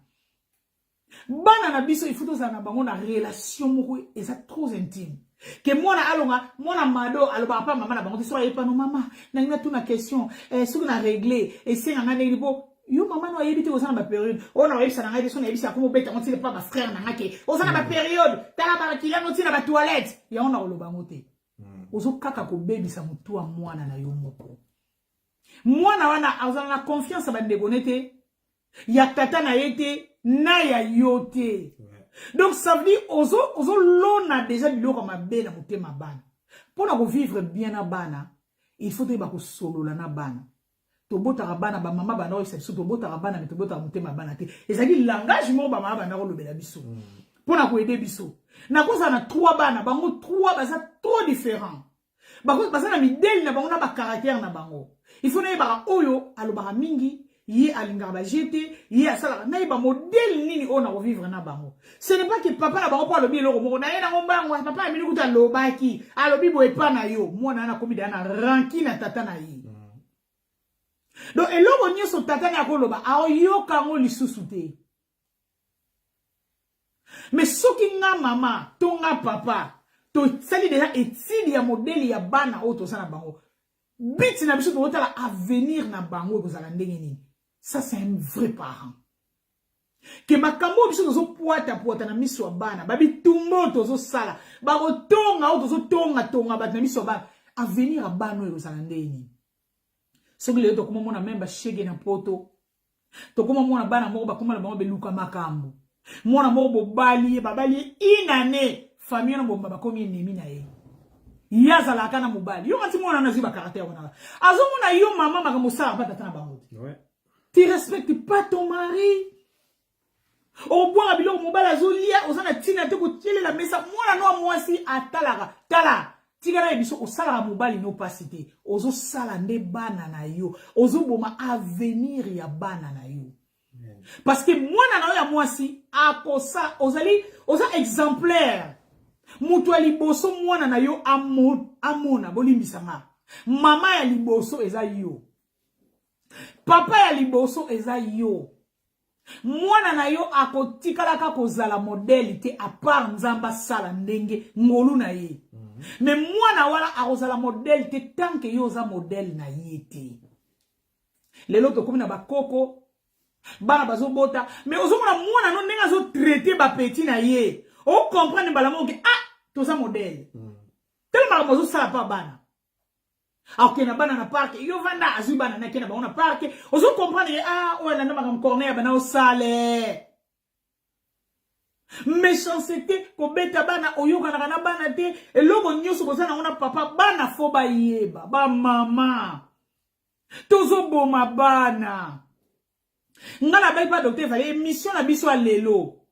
Bana na biso, il faut tozala na bango na relation moko eza trop intime, ke mwana alonga mwana mado alobaka mpa mama na bango te. Soki ayepano, mama nangi natuna question, soki na règle esenganga ndenge mpo yo mama no ayebi te, oza na bapériode oyo na oyebisa na ngai te. So nayebisa, akoma obeta ngo ntina mpa bafrère na nga ke oza na bapériode, tala bakilano ntina batoilette yango. Na koloba yango te, ozo kaka kobebisa motu ya mwana na yo moko. Mwana wana azala na confiance ya bandeko ne te, ya tata na ye te, na ya yo te. Donc ça veut dire ozolona déjà biloko ya mabe na motema bana. Mpona kovivre bien na bana, il faut toyeba kosolola na bana. Tobotaka bana, bamama banda koyebisa biso tobotaka bana, me tobotaka motema bana te. Ezali langage moko bamama banda kolobela biso mpona koaider biso. Nakozala na trois bana, bango trois baza trop différent, baza na midele na bango, na bacaractère na bango. Il faut nayebaka oyo alobaka mingi, ye alingaka baje te, ye asalaka. Nayeba modèle nini oyo na kovivre na bango. Ce n'est pas que papa na bango mpo alobi eloko moko, naye nango mbango. Papa ya mini kuta alobaki, alobi boye epa na yo, mwana wana akomi deya na rancune na tata na ye. Donc eloko nyonso tata na ye akoloba, aoyoka yango lisusu te. Mais soki nga mama to nga papa tosali deja étude ya modèle ya bana oyo toza na bango, biti na biso, tozotala avenir na bango ekozala ndenge nini. Ça, c'est un vrai parent. Ke makambo oyo biso tozopwata-pwata na miso ya bana, babitumba oyo tozosala, bakotonga oyo tozotongatonga bato na miso ya bana, avenir ya bana oyo ekozala ndenge nini? Soki lelo tokoma mona meme bashege na Poto, tokoma mona bana moko bakoma na bango beluka makambo. Mwana moko bobali ye, babali ye une année, famille wana bomba bakomi ennemi na ye. Ye azalaka na mobali yo kati mwana wana azwi bacaractère wana, azomona yo mama makambo osalaka mpa tata na bango te. Tu respectes pas ton mari, obwaka biloko mobali azolia, oza na ntina te kotielela mesa. Mwana no ya mwasi atalaka, tala, tikala ye biso, osalaka mobali no pasi te, ozosala nde bana na yo, ozoboma avenir ya bana na yo. Parce que mwana na yo ya mwasi akosa, ozali, oza exemplaire, moto ya liboso mwana na yo amona. Bolimbisanga, mama ya liboso eza yo, papa ya liboso eza yo. Mwana na yo akotikalaka kozala modèle te, à part Nzambe asala ndenge ngolu na ye. Mais mwana wana akozala modèle te tant que yo oza modèle na ye te. Lelo tokomi na bakoko, bana bazobota, mais ozomona mwana no ndenge azotraiter bapetits na ye, ocomprendre mbala moko ke ah, toza modèle. Tala makambo azosala mpa bana, akokende na bana na parc, yo vanda, azwi bana nake na bango na parc, ozocomprendre ke ah, oyo alanda makambo Corneille bana osale méchanceté, kobeta bana, oyokanaka na bana te, eloko nyonso boza nango na papa, bana fo bayeba. Bamama, tozoboma bana. Nga na bai pa docteur Vale, émission na biso ya lelo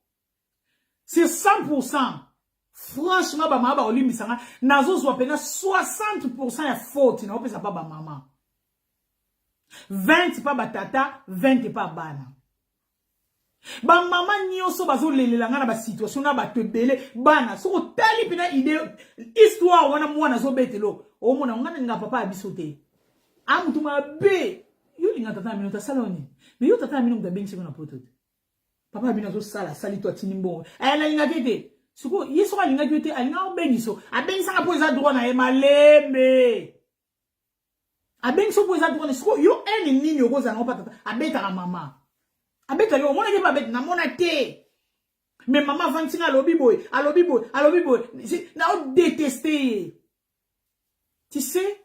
sur 100, franchement, bamama bakolimbisanga, nazozwa mpena 60 ya faute naopesa pa bamama, 20 pa batata, 20 pa bana. Bamama nyonso bazolelela ngai na basituation na bato ebele bana, soki otali mpena ide histoire wana mwana azobetelo, omona ngai nalinga papa ya biso te, a motu mabe. Yo olinga tata na bino te, asala yo nini? Mais yo tata na bino moto abengisi yo na poto te. Papa na bino azosala asali to atindi mbongo, eh, nalingaki te. Sikoyo ye soki alingaki yo te, alingaka obengiso, abengisaka mpo eza droit na ye. Malembe, abengisi mpo eza droit. Sikoyo yo ene nini okozala nango? Pa tata abetaka mama, abetaka yo, omonaki mpe abeta, namona te. Mais mama avandisi nga, alobi boye, alobi boye, alobi boye, naodéteste ye. Tu sais,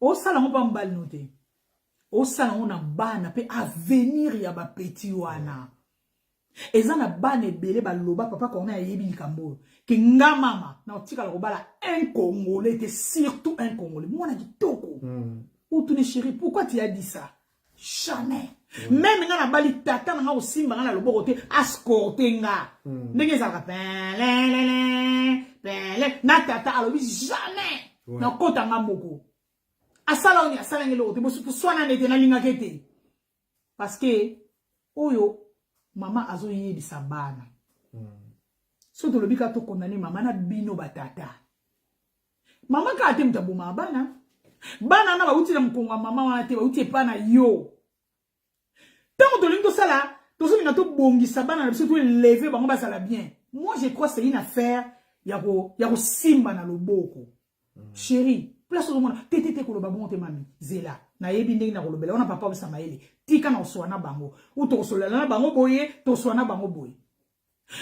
osala yango mpa mobali no te, osala yango na bana mpe avenir ya bapetits wana. Eza na bana ebele baloba, papa Corneille ayebi likambo oyo, ke nga mama na otikala kobala un Congolais te, surtout un Congolais mwana kitoko. Otuni: "Chéri, pourquoi tu as dit ça?" Jamais. Même nga nabali, tata na nga kosimba nga na loboko te, escorte nga ndenge ezalaka pelelele pele na tata alobi jamais. Nakota nga moko. Asala oni asalangi eloko te, boswana nete nalingaki te, parce que oyo mama azoyebisa bana. So tolobi kaka tokondane mama na bino batata, mama kaka te moto abomaka bana. Bana wana bauti na mokongo ya mama wana te, bauti epa na yo. Ntango tolingi tosala, tozolinga tobongisa bana na biso, toélever bango bazala bien, moi je crois c'est une affaire ya kosimba na loboko. Chéri, place ozomona te te te, koloba bongo te. Mami, zela, nayebi ndenge na kolobela wana. Papa obisa mayele, tika na koswa na bango ou tokosolola na bango boye, toswa na bango boye.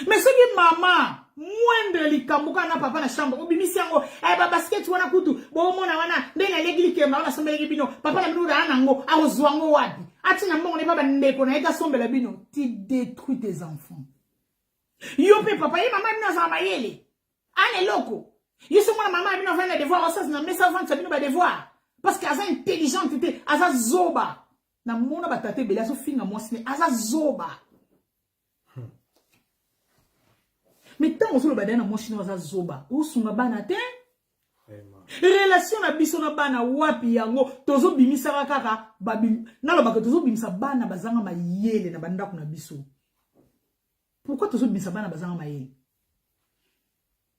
Mais soki mama moindre likambo kaka na papa na chambre, obimisi yango, eh, babaskets wana kutu bomona wana nde naleki likemba wana, asombelaki bino, papa na bino aa nango, akozwa yango wapi? Atina mbongo ne pa bandeko na ye tasombela bino. Tu détruis tes enfants. Yo mpe papa ye, mama bino azala mayele ana eloko. Yo so mwana mama na bino avandi na devoir, osasi na mesa, avandisa bino badevoir parce que aza intelligente te, aza zoba. Namona batata ebele azofinga mwasi ne aza zoba. Mais ntango ozoloba daya na mwasi no aza zoba, osunga bana te. Relation na biso na bana wapi yango tozobimisaka kaka? Nalobaka tozobimisa bana bazanga mayele na bandako na biso. Pourquoi tozobimisa bana bazanga mayele?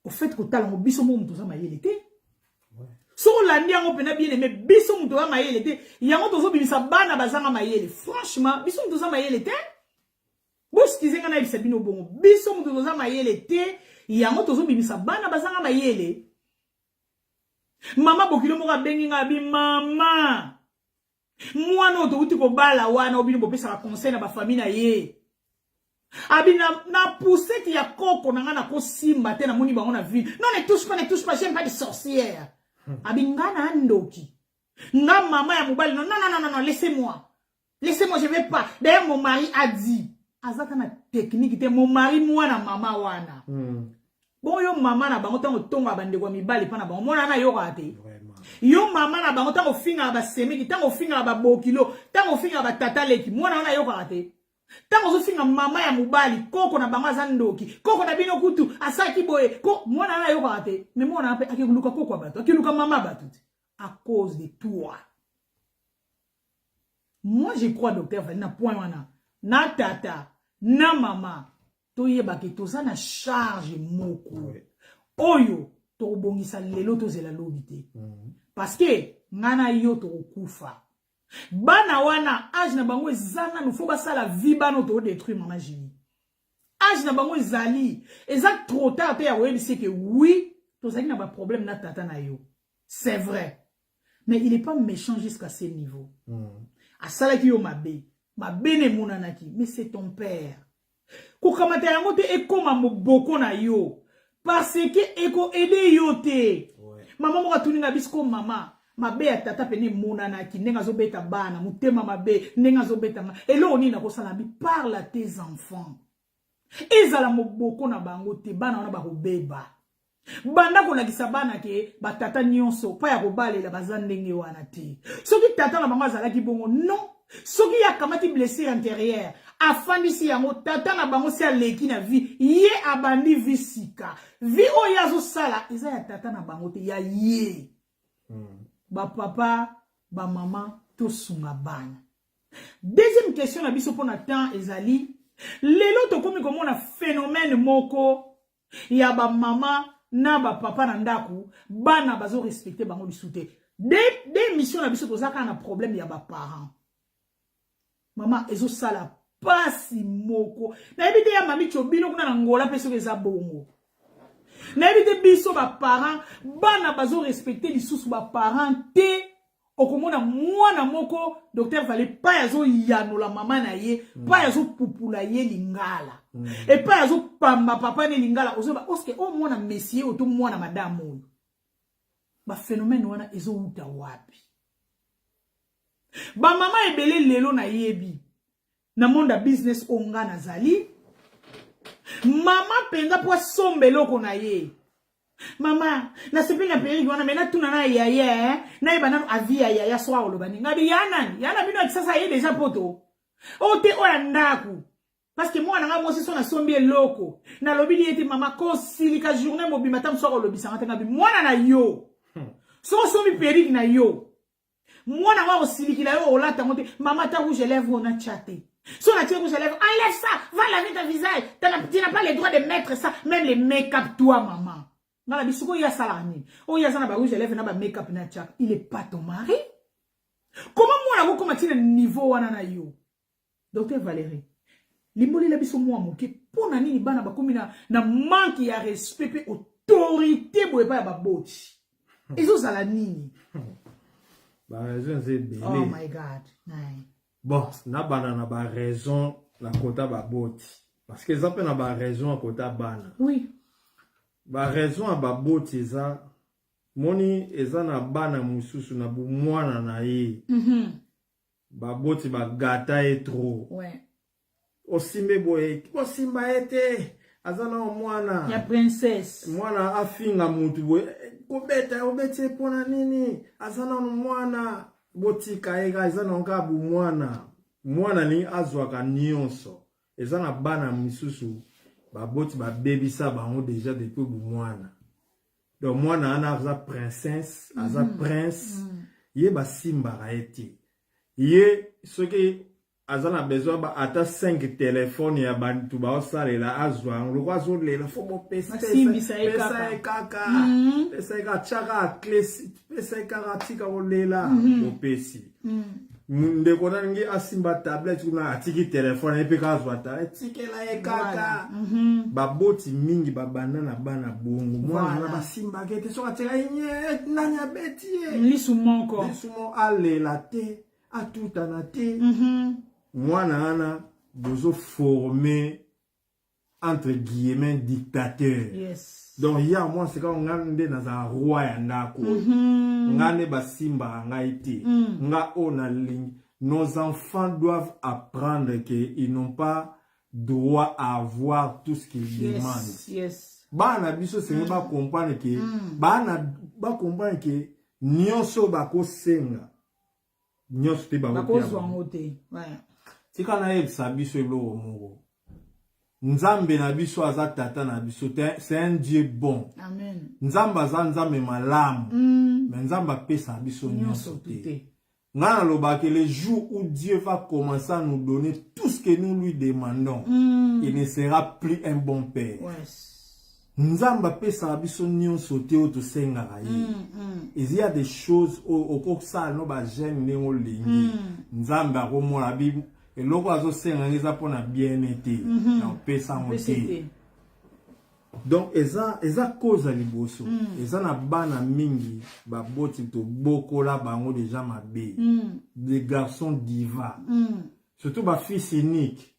Au fait, kotala yango, biso moko moto oza mayele te. Soki olandi yango mpena bien aimé, biso moto oza mayele te, yango tozobimisa bana bazanga mayele. Franchement, biso moto oza mayele te. Boexcuser ngai nayebisa bino bongo, biso moto toza mayele te, yango tozobimisa bana bazanga mayele. Mama bokilo moko abengi ngai, abi: "Mama, mwana oyo touti kobala wana, obino bopesaka conseil na bafamille na ye." Abi na poussette ya koko na ngai nakosimba te, namoni bango na ville: "Non, ne touche pas, ne touche pas, j'aime pas de sorcière." Abi nga na ndoki, nga mama ya mobali: "Non, non, non, non, non, laissez-moi, laissez-moi, je vais pas. D'ailleurs, mon mari a dit." Aza ta na technique te, mon mari mwana mama wana. Bongo yo mama na bango, ntango tongaka bandeko ya mibali mpa na bango, mwana wana ayokaka te. Yo mama na bango, ntango ofingaka basemeki, ntango ofingaka babokilo, ntango ofingaka batata leki, mwana wana ayokaka te. Ntango ozofinga mama ya mobali, koko na bango aza ndoki, koko na bino kutu asalaki boye ko, mwana wana ayokaka te. Mais mwana wana mpe akekoluka koko ya bato, akeluka mama ya bato te à cause de toi. Moi je crois, docteur Vali, na point wana, na tata na mama, toyebake toza na charge moko oyo tokobongisa lelo, tozela lobi te, parce que ngai na yo tokokufa. Bana wana, âge na bango eza nanu, faut basala vie. Bana oyo todétruire, mama Julie, âge na bango ezali, eza trop tard te ya koyebisa ke oui, tozalaki na baproblème na tata na yo, c'est vrai, mais il est pas méchant jusqu'à ce niveau. Asalaki yo mabe, mabe na emonanaki, mais c'est ton père. Kokamata yango te ekóma moboko na yo, parce que ekoaider yo te. Mama moko atuni nga biso ko mama, mabe ya tata pene emonanaki ndenge azobeta bana, motema mabe ndenge azobeta nga, eloko nini nakosala? Bi parle à tes enfants, ezala moboko na bango te. Bana wana bakobeba. Banda kolakisa bana ke batata nyonso mpa ya kobalela baza ndenge wana te. Soki tata na bango azalaki bongo, non, soki ye akamati blessure intérieure, afandisi yango, tata na bango si aleki na vie, ye abandi vie sika. Vie oyo ye azosala eza ya tata na bango te, ya ye. Bapapa, bamama, tosunga bana. Deuxième question na biso mpona temps ezali, lelo tokomi komona phénomène moko ya bamama na bapapa na ndako, bana bazorespecte bango lisusu te. De émission na biso, toza kaka na problème ya baparent. Mama, ezosala pasi moko. Nayebi te ya mami tio bino kuna na Ngola mpe soki eza bongo, nayebi te. Biso baparent, bana bazorespecte lisusu baparent te. Okomona mwana moko, docteur Vale, pai azoyanola mama na ye, pai azopupula ye lingala, epai azopamba papa ne lingala. Ozoba oske oyo mwana monsieur oyo to mwana madame oyo? Baphénomène wana ezowuta wapi? Bamama ebele lelo nayebi na monde ya business oyo nga nazali, mama mpenza mpo asomba eloko na ye: "Mama, nasepeli na perruque wana, me natuna na yaya, nayeba nano avis ya yaya." So akoloba nini? Ngabi ya nani? Ya na bino ya Kisasa ye deja poto oyo te, oyo ya ndako. Parce que mwana nga mwasi, so nasombi eloko, nalobi li ete mama kosilika journée mobimba, ta mosu akolobisanga te. Ngabi mwana na yo, so osombi perruque na yo, mwana ngo akosilikila yo, olata yango te. "Mama, ta rouge à lèvre oyo natya te." So natie rouge à lèvre: "Enlève ça, va laver ton visage, tu n'as pas le droit de mettre ça, même les make-up, toi, maman." Nga na biso oyo asalaka nini? Oyo aza na barouge à lèvre na bamake-up na tiaka, il est pas ton mari. Comment mwana akokoma ntina niveau wana na yo? Docteur Valérie, limbolela biso mwa moke, mpo na nini bana bakomi na manque ya respect mpe autorité boye epai ya baboti? Ezozala nini? Baraison eza ebele. Oh my God. Bon, nabanda na baraison na kota baboti, parce que eza mpe na baraison ya kota bana. Baraison ya baboti eza moni, eza na bana mosusu na bomwana na ye, baboti bagata ye trop. Osimbe boye, osimba ye te, aza na mwana ya princesse. Mwana afinga mutu boye, kobeta, obeti ye mpona nini? Aza nano mwana, botika ye kaka, eza nano kaka bumwana. Mwana alingi azwaka nyonso. Eza na bana misusu baboti babebisa bango déjà depuis bumwana. Donc mwana wana aza princesse, aza prince. Ye basimbaka ye te. Ye soki aza na besoin ba ata 5 telefone ya bantu baosalela, azwa yango. Loko azolela, fo basimbisa ye bopesa kaka. Ye kaka, pesa ye kaka, tiaka clé, pesa ye kaka, atika kolela, bopesi. Ndeko nalingi asimba tablette kuna, atiki telefone ye mpe kaka azwa tablette, tikela ye kaka. Baboti mingi babanda na bana bongo. Mwana wana basimbaka ete soki atika ye nye, nani abeti ye? Lisu moko. Lisumo, alela te, atutana te. Mwana wana bozoforme entre guillemets dictateur. Donc ya mwa sika, nga nde nazala roi ya ndako, nga nde basimbaka ngai te, nga oyo nalingi. Nos enfants doivent apprendre que ils n'ont pas droit à avoir tout ce qu'ils demandent. Bana biso esenge bacomprendre ke bana bacomprendre ke nyonso oyo bakosenga, nyonso te bakozwa bakotia. Yango te. Ouais. Tika nayebisa biso eloko moko: Nzambe na biso aza tata na biso te, c'est un Dieu bon. Amen. Nzambe aza Nzambe malamu, mais Nzambe apesa biso nyonso nyonso tu te. Te. Ngai nalobaka, le jour où Dieu va commencer à nous donner tout ce que nous lui demandons, il ne sera plus un bon père. Nzambe apesaka biso nyonso te oyo tosengaka ye. Eza ya des choses oyo okosala no bajeûne ndenge olingi, Nzambe akomona bi eloko azosenga ngo eza mpona bien te, na opesa yango Pese te. Te. Donc eza cause ya liboso. Eza na bana mingi baboti tobokola bango deja mabe, des garçons diva, surtout bafils unique,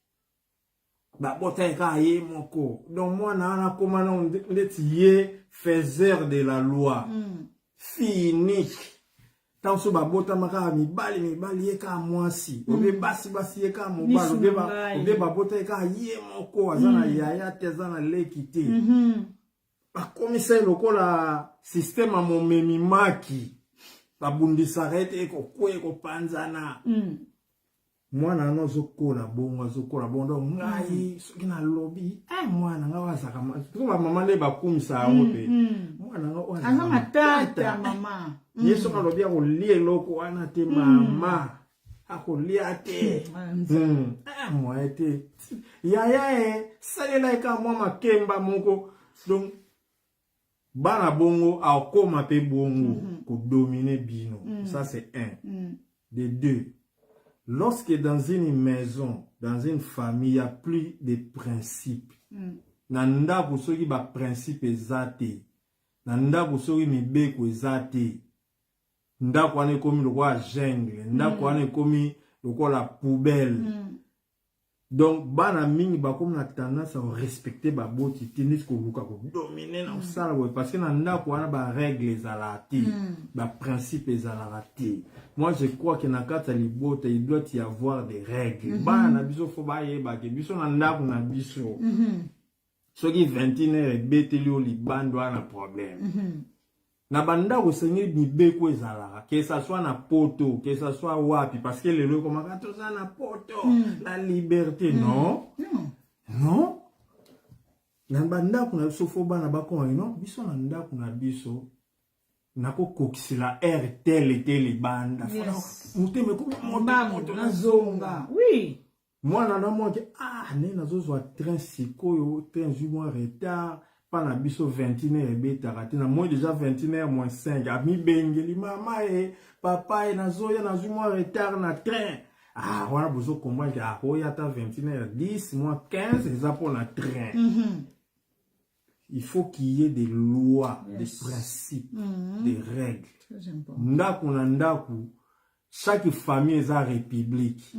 babota ye kaka ye moko. Donc mwana wana akóma nano ndeti ye faiseur de la loi. Fille unique, ntango mosusu babotama kaka mibali mibali, ye kaka mwasi, obie basi basi, ye kaka mobali, Lisu obie na ngai. Obie babota ye kaka ye moko, aza na yaya te, aza na leki te. Bakomisa ye lokola système ya momemi maki, babundisaka ye te, ekokwe, ekopanzana. Mwana wana azokola bongo, azokola bongo. Donc ngai soki nalobi, eh, mwana ngai oyo azalaka so bamama nde bakumisa yango te, mwana ngai oyo aza azalaka matata mama. Ye soki alobi akolia eloko wana te, mama. Akolia te. Ah, moyen te. Yaya e, salela ye kaka mwa makemba moko. Donc bana bongo akoma mpe bongo kodominer bino. Ça, c'est un. De deux, lorsque dans une maison, dans une famille, il y a plus de principes, na ndako soki baprincipe eza te, na ndako soki mibeko eza te, ndako wana ekomi lokola jungle, ndako wana ekomi lokola poubelle. Donc bana mingi bakomi na tendance ya korespecter baboti te, neti koluka kodominer na kosala boye, parce que na ndako wana barègle ezalaka te, baprincipe ezalaka te. Moi, je crois que na kati ya libota, il doit y avoir des règles. Bana na biso faut bayebake biso na ndako na biso, soki 21 heure ebeteli yo libanda, wana problème. Na bandako esengeli mibeko ezalaka, que ça soit na poto, que ça soit wapi, parce que lelo ekomaka toza na poto, la liberté. Non. Non. Non, na bandako na biso faut bana bakoma non, biso na ndako na biso nakokokisela heure telle te libanda. Motema ekomi mbango, moto. Nazonga, oui. Mwana na mwake, ah, nde nazozwa train sikoyo, train zwi mwa retard mpa na biso, 21 heure ebetaka te. Na moi déjà 21 heure moins 5, amibengeli mama e papa e, nazoya, nazwi mwa retard na train. Ah, wana bozokomprendre ke akoya ata 21 heure 10 moins 15, eza mpo na train. Il faut qu'il y ait des lois, des principes, des règles. Très important. Ndako na ndako, chaque famille eza république.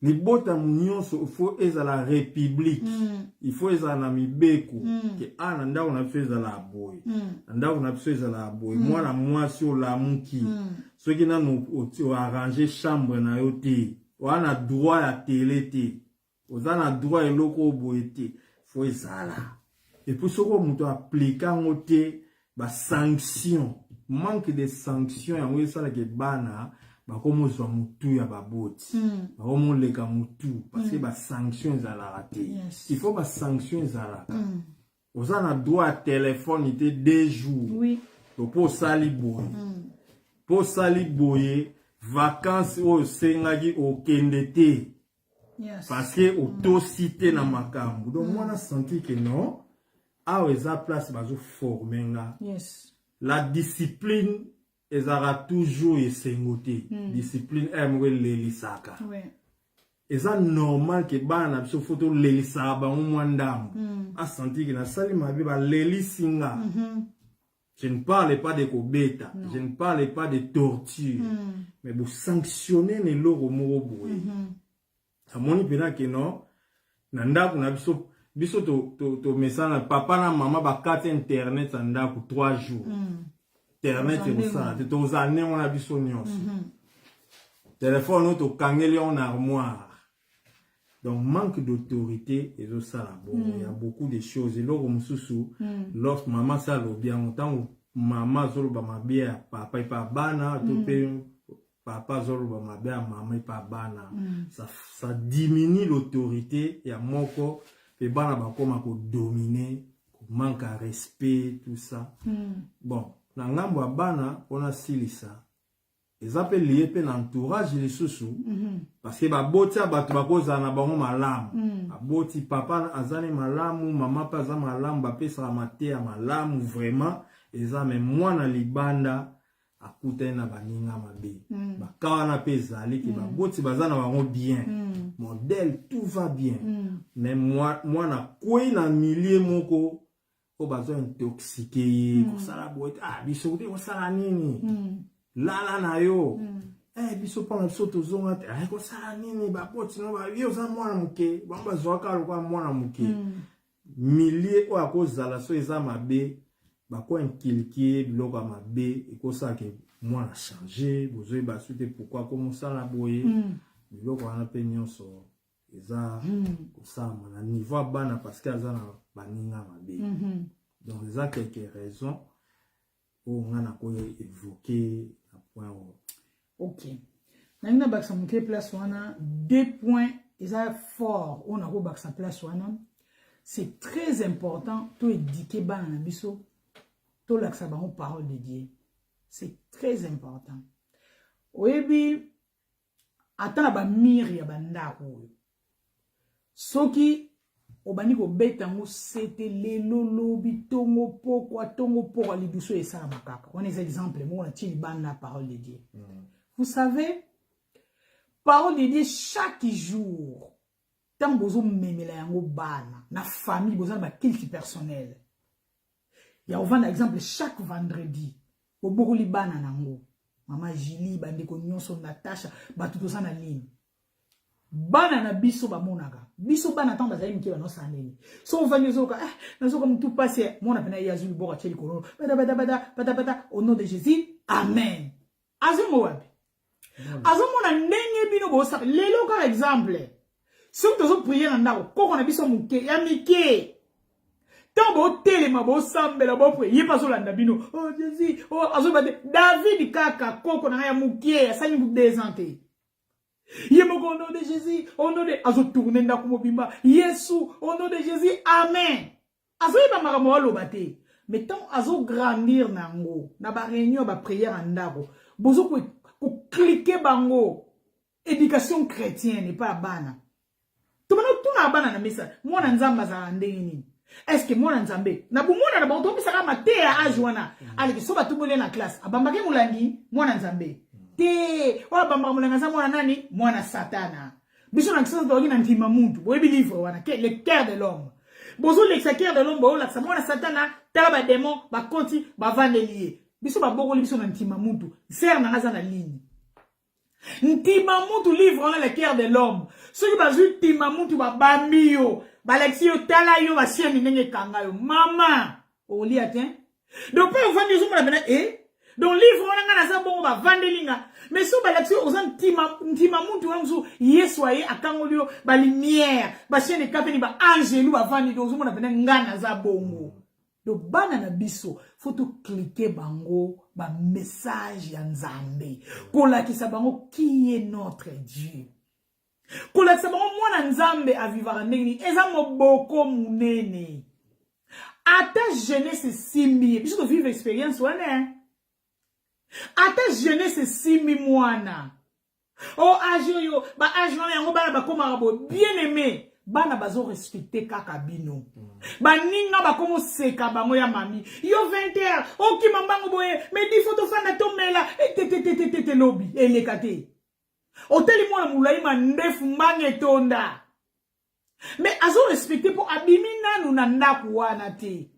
Libota nyonso faut ezala république. Il faut ezala na mibeko ke a na ndako na biso ezala ya boye, na ndako na biso ezala ya boye. Mwana mwasi olamuki, soki nanu oarranger chambre na yo te, oza na droit ya télé te, oza na droit eloko oyo boye te. Faut ezala. Et puis soki moto aplike yango te, basanction, manque de sanction, yango esalaka bana bakomozwa motu ya baboti, bakomoleka motu, parce que basanction ezalaka te. Il faut basanction ezalaka. Oza na droit ya telefone te 2 jours. To mpo osali boye, mpo osali boye, vacances oyo osengaki okende te, parce que otosi te na makambo. Donc mwana sentir ke non, awa eza place bazoformer nga. La discipline ezalaka toujours esengo te. Discipline aya moko elelisaka. Eza normal ke bana na biso faut tolelisaka bango mwa ndambo, asentir ke nasali mabe, balelisi nga. Je ne parle pas de kobeta, je ne parle pas de torture, mais bosanctionne na eloko moko boye. Amoni mpena ke non, na ndako na biso, biso tomesana, papa na mama bakati internet ya ndako 3 jours. Internet ekosala te, tozala ndenge wana biso nyonso. Telefone oyo tokangeli yango na armoire. Donc manque d'autorité ezosala bongo. Ya beaucoup de choses. Eloko mosusu, lorsque mama asi alobi yango, ntango mama azoloba mabe ya papa epa bana, to mpe papa azoloba mabe ya mama epa bana, ça diminue l'autorité ya moko, mpe bana bakóma kodominer, manque ya respect, tout ça. Bon, na ngambo ya bana, mpona silisa, eza mpe lié mpe na entourage lisusu, parce que baboti ya bato bakozala na bango malamu. Baboti, papa aza ne malamu, mama mpe aza malamu, bapesaka mateya malamu vraiment eza, mais mwana libanda akutani na baninga mabe. Baka wana mpe ezali ke baboti baza na bango bien, modèle, tout va bien, mais mwana kwei na milieu moko oyo bazo intoxiquer ye. Kosala boye te, ah, biso te, kosala nini, lala na yo. Eh, biso mpona biso tozonga te. Eh, kosala nini, baboti no ye oza mwana moke, bango bazwaka lokola mwana moke. Milieu oyo akozala so eza mabe, bakoinculquer biloko ya mabe, ekosala ke mwana change, bozoyeba su te pourquoi komosala boye. Biloko wana mpe nyonso eza kosalama na niveau ya bana, parce que aza na baninga mabe. Donc eza quelques raisons oyo nga nakoki évoquer na point oyo. Ok, nalingi nabakisa moke place wana, deux points eza fort oyo nakobakisa place wana. C'est très important toéduquer bana na biso, tolakisa bango parole de Dieu, c'est très important. Oyebi, Ata na bamire ya bandako oyo, soki obandi kobeta yango sete lelo, lobi, ntongo, pokwa, ntongo, pokwa, lidusu esalama kaka. Wana eza exemple moko natie libanda. Parole de Dieu. Vous savez, parole de Dieu, chaque jour ntango bozomemela yango bana na famille, boza na baculte personnel ya kovanda. Exemple, chaque vendredi bobokoli bana nango, mama Julie, bandeko nyonso, Natasha, bato toza na ligne, bana na biso bamonaka biso. Bana ntango bazali mike, banosala nini? So ovandi, ozoyoka eh, nazoka motu pasi, mwana pena ye azwi liboko, atie likolo, bata bata bata bata bata, au nom de Jésus, amen. Azongo wapi? Azomona ndenge bino bosala lelo. Kaka exemple, soki tozoprier na ndako, koko na biso moke ya mike, ntango botelema, bosambela, boprier, ye mpe azolanda bino: "Oh Jésus, oh." Azoyeba te David. Kaka koko na ngai ya moke, asali 2 ans te, ye moko: "Au nom de Jésus, au nom de..." Azotourner ndako mobimba: "Yesu, au nom de Jésus, amen." Azoyeba makambo aloba te, mais ntango azograndir nango na baréunion ya baprière ya ndako, bozo koinculquer bango éducation chrétienne epai ya bana. Tobanda kotuna bana na mesa: mwana Nzambe azalaka ndenge nini? Est-ce mwana Nzambe na bomwana na bango, topesaka mateya age wana, aleki so batumboli na classe, abambaki molangi, mwana Nzambe te. Oyo abambaka molangi aza mwana nani? Mwana Satana. Biso na kisasa tokoki na ndima mutu. Boyebi livre wana, Le cœur de l'homme. Bozolekisa cœur de l'homme, boolakisa mwana Satana. Tala, badémon bakoti, bavandeli ye. Biso babokoli biso na ntima mutu. Sœur nanga aza na ligne, ntima mutu, livre wana, Le cœur de l'homme. Soki bazwi ntima mutu, babambi yo, balakisi yo, tala yo, basiani ndenge ekanga yo, mama okolia te. Donc mpe ovandi, ozomona pena e donc livre wana, nga naza bongo, bavandeli nga. Mais so balakisi yo, oza ntima, ntima mutu wana mosusu, Yesu aye, akangoli yo balumière, bachaîne ekatani, baangelu bavandi. Donc ozomona pena nga naza bongo. Donc bana na biso, faut toinculquer bango bamessage ya Nzambe, kolakisa bango qui est notre Dieu, kolakisa bango mwana Nzambe avivaka ndenge nini. Eza moboko monene. Ata jeunesse esimbi ye, biso tovivre expérience wana. Ata jeunesse esimbi mwana o âge oyo, baâge wana yango bana bakomaka boye. Bien aimé, bana bazorespecter kaka bino. Baninga bakomoseka bango: "Ya mami yo, 20 heures okima mbango boye, mais il faut tofanda, tomela tetetetete." Lobi eleka te, oteli mwana molai, mandefu, mbanga etonda, mais azorespecter mpo abimi nanu na ndako wana te,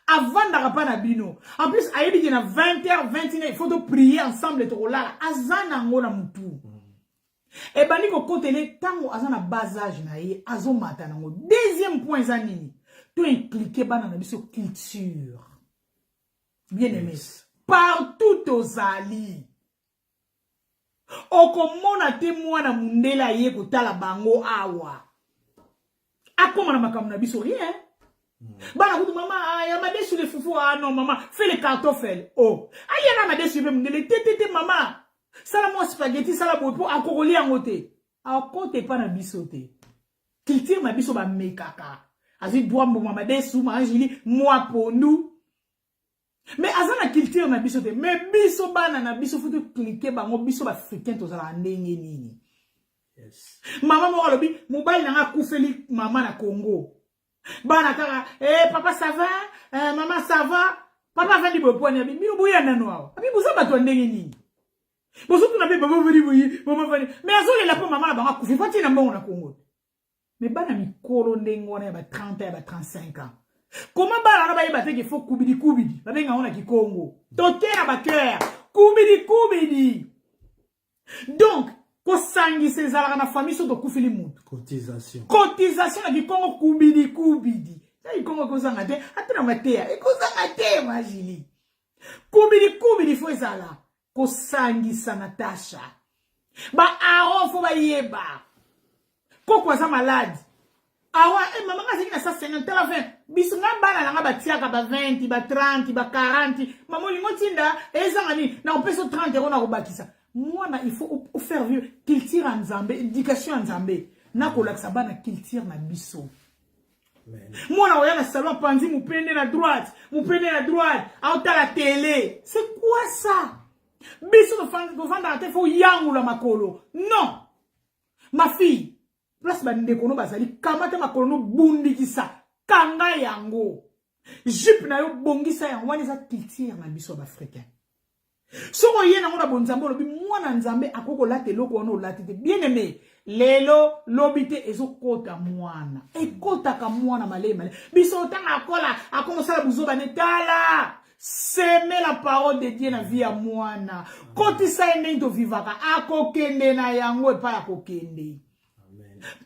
avandaka mpa na bino. En plus ayebi ke na 20 heures, 21 heures, il faut toprier ensemble, tokolala. Aza nango na mutu, ebandi kokotele ntango aza na bas âge na ye, azomata nango. Deuxième point eza nini? Toinculquer bana na biso culture. Bien aimé, partout tozali, okomona te mwana mundele aye kotala bango awa, akóma na makambo na biso, rien. Bana kutu: "Mama, ah, ya madesu, le fufu." "Ah non mama, fais le kartoffel." Oh, aliaka madesu mpe mundele te te te. "Mama, sala mwa spaghetti, sala boye." Mpo akokolia yango te, akota epa na biso te. Culture na biso bamekaka, azwi dwa mbuma, madesu, maangili, mwa pondu, mais aza na culture na biso te. Mais biso, bana na biso, faut toinculquer bango biso baafricain tozalaka ndenge nini. Mama moko alobi: "Mobali nanga akufeli mama na Congo." Bana kaka: "Eh, papa, ça va? Eh, mama, ça va?" Papa avandi boye pwani: "Abi bino boya nano awa, abi boza bato ya ndenge nini? Bozotuna mpe baba vani boye, mama vani." Mais azolela mpo mama na bango akufi, faut atina mbongo na Congo. Mais bana mikolo ndenge wana ya ba 30, ya ba 35 ans, koma bana wana bayeba te ke faut kubidi kubidi, babenga yango na Kikongo tote na bacœur, kubidi kubidi. Donc kosangisa ezalaka na famille. So tokufili mutu, cotisation. Cotisation na Kikongo, kubidi kubidi. Na Kikongo ekozanga te, ata na mateya ekozanga te. Majili kubidi kubidi, faut ezala kosangisa. Natasha, baaron faut bayeba koko aza malade awa. Eh, mama nga azalaki na 150, tala 20. Biso nga bana nanga batiaka ba 20, ba 30, ba 40. "Mama, olingo ntinda ezanga nini? Na kopesa 30 euro na kobakisa." Mwana, il faut faire vivre culture ya Nzambe, éducation ya Nzambe, na kolakisa bana culture na biso. Mwana oya na salon, apanzi mopende na droite, mopende na droite, aotala télé. C'est quoi ça? Biso tovandaka te, faut yangula makolo. Non. Ma fille, place bandeko no bazali, kamata makolo no, bundikisa, kanga yango. Jupe na yo, bongisa yango. Wana eza culture na biso ya baafricain. Soki oye nango na bonzambe, olobi mwana Nzambe akoki kolata eloko wana olati te. Bien aimé, lelo lobi te, ezokota mwana, ekotaka mwana malei malei. Biso ntango akola, akomosala buzoba ne. Tala, semer la parole de Dieu na vie ya mwana, kotisa ye ndenge tovivaka, akokende na yango epai akokende.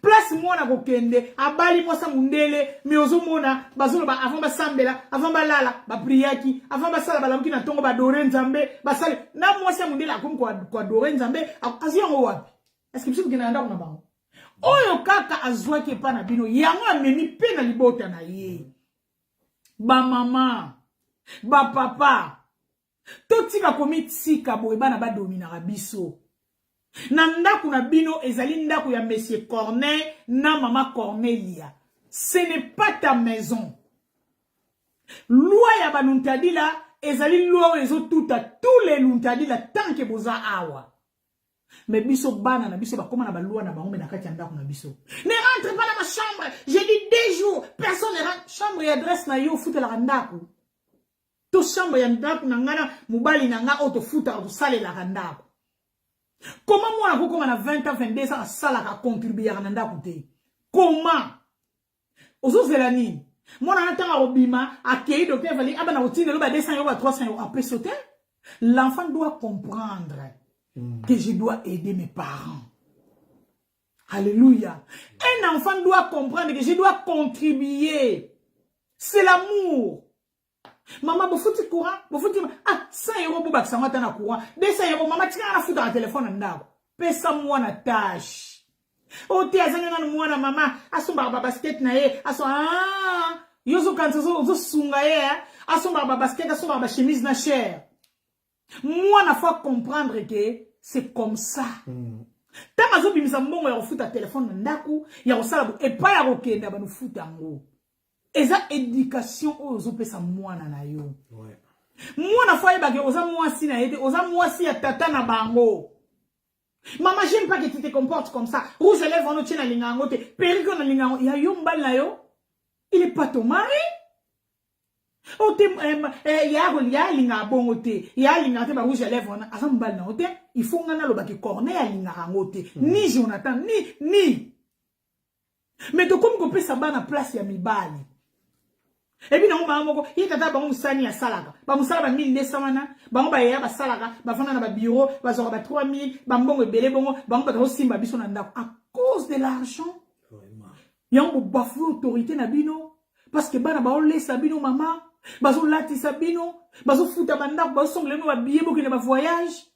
Place mwana kokende, abali mwasa mundele, me ozomona bazoloba avant basambela, avant balala bapriaki, avant basala, balamuki na ntongo, baadorer Nzambe, basali na mwasi ya mundele. Akomi koadorer Nzambe, azwi yango wapi? Est-ce biso tokende na ndako na bango? Oyo kaka azwaki epai na bino, yango amemi mpe na libota na ye. Bamama, bapapa, totika komitika boye. Bana badominaka biso na ndako na bino. Ezali ndako ya monsieur Corneille na mama Cornelia, ce n'est pas ta maison. Loi ya baluntadila ezali loi oyo ezotuta tous les luntadila tant que boza awa. Mais biso, bana na biso bakóma na baloi na bango, me na kati ya ndako na biso: "Ne rentre pas dans ma chambre, j'ai dit 2 jours, personne ne rentre." Chambre ya adresse na yo ofutelaka ndako, to chambre ya ndako na ngai na mobali na ngai oyo tofutaka, tosalelaka ndako? Koma mwana kokóma na 20 ans, 22 ans, asalaka, acontribuaka na ndako te. Koma ozozela nini? Mwana na ntango akobima, akei docteur vali, abana kotindela ba 200 euro, ba 300 euro, apesi te. L'enfant doit comprendre que je dois aider mes parents. Alléluia. Un enfant doit comprendre que je dois contribuer. C'est l'amour. Mama, bofuti courant, bofuti, ah, 100 euro, bobakisa ngo ata na courant, 200 euro. Mama, tikanga nafutaka telefone na ndako. Pesa mwana tâche. O te, azangi nanu mwana. Mama, asombaka babasket na ye, aso, ah, yo ozokanisa ozosunga ye. Asombaka babasket, asombaka bachemise na cher. Mwana faut comprendre que c'est comme ça. Ntango azobimisa mbongo ya kofuta telefone na ndako, ya kosala epai ya kokende, banofuta yango, eza éducation oyo ozopesa mwana na yo. Mwana faut ayebake oza mwasi na ye te, oza mwasi ya tata na bango. "Mama, j'aime pas que tu te comportes comme ça. Rouge à lèvres wana otie, nalinga yango te. Perruque oyo, nalinga yango." Ya yo mobali na yo, il est pas ton mari. O te, ya alingaka bongo te, ya alingaka te barouge à lèvres wana, aza mobali na yo te. Il faut nga nalobaki Corneille alingaka yango te, ni Jonathan, ni. Mais tokomi kopesa bana place ya mibali. Ebi nango bango moko ye tata bango mosani asalaka bamosala ba 1200 wana, bango bayeya basalaka, bafanda na babiro, bazwaka ba 3000, bambongo ebele bongo. Bango bato bazosimba biso na ndako à cause de l'argent. Yango bobafouer autorité na bino, parce que bana baolesa bino, mama, bazolatisa bino, bazofuta bandako, bazosongela bino babillet, bokende bavoyage.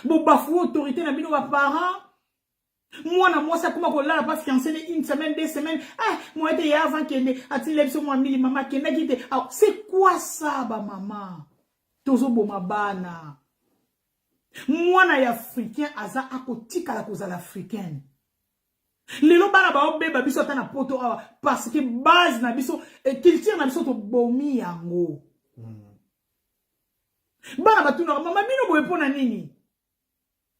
Bobafouer autorité na bino baparent. Mwana mwasi akoma kolala pa fiancé ne une semaine, 2 semaines. "Ah, moi te ya avant kende, atindela biso mwa mili, mama, akendaki te." Ah, c'est quoi ça? Bamama, tozoboma bana. Mwana ya africain aza akotikala kozala africaine. Lelo bana baobeba biso ata na poto awa, parce que base na biso, culture na biso, tobomi yango. Bana batunaka: "Mama, bino boye mpo na nini?"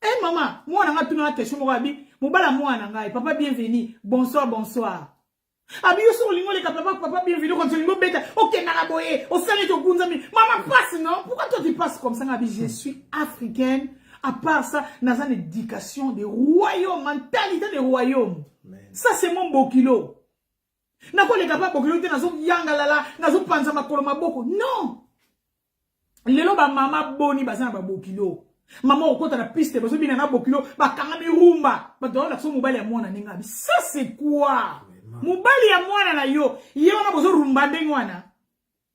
E mama, mwana nga tunaka question moko, abi mobala mwana ngai, papa Bienvenu: "Bonsoir, bonsoir." Abi: "Yo so olingi oleka papa, papa Bienvenu, konti olingi obeta, okendaka boye, osali ete ogunzami. Mama passe, non? Pourquoi toi tu passes comme ça?" Nga abi: "Je suis africaine. À part ça, naza na éducation de royaume, mentalité de royaume. Amen. Ça, c'est mon bokilo. Nakoleka pa bokilo te, nazoyangalala, nazopanza makolo, maboko, non." Lelo bamama boni baza na babokilo? Mama okota na piste, bazobina na bokilo, bakangami rumba, bato bazolakisa mobali ya mwana ndenge abi. Ça, c'est quoi? Mobali ya mwana na yo ye wana, bozorumba ndenge wana?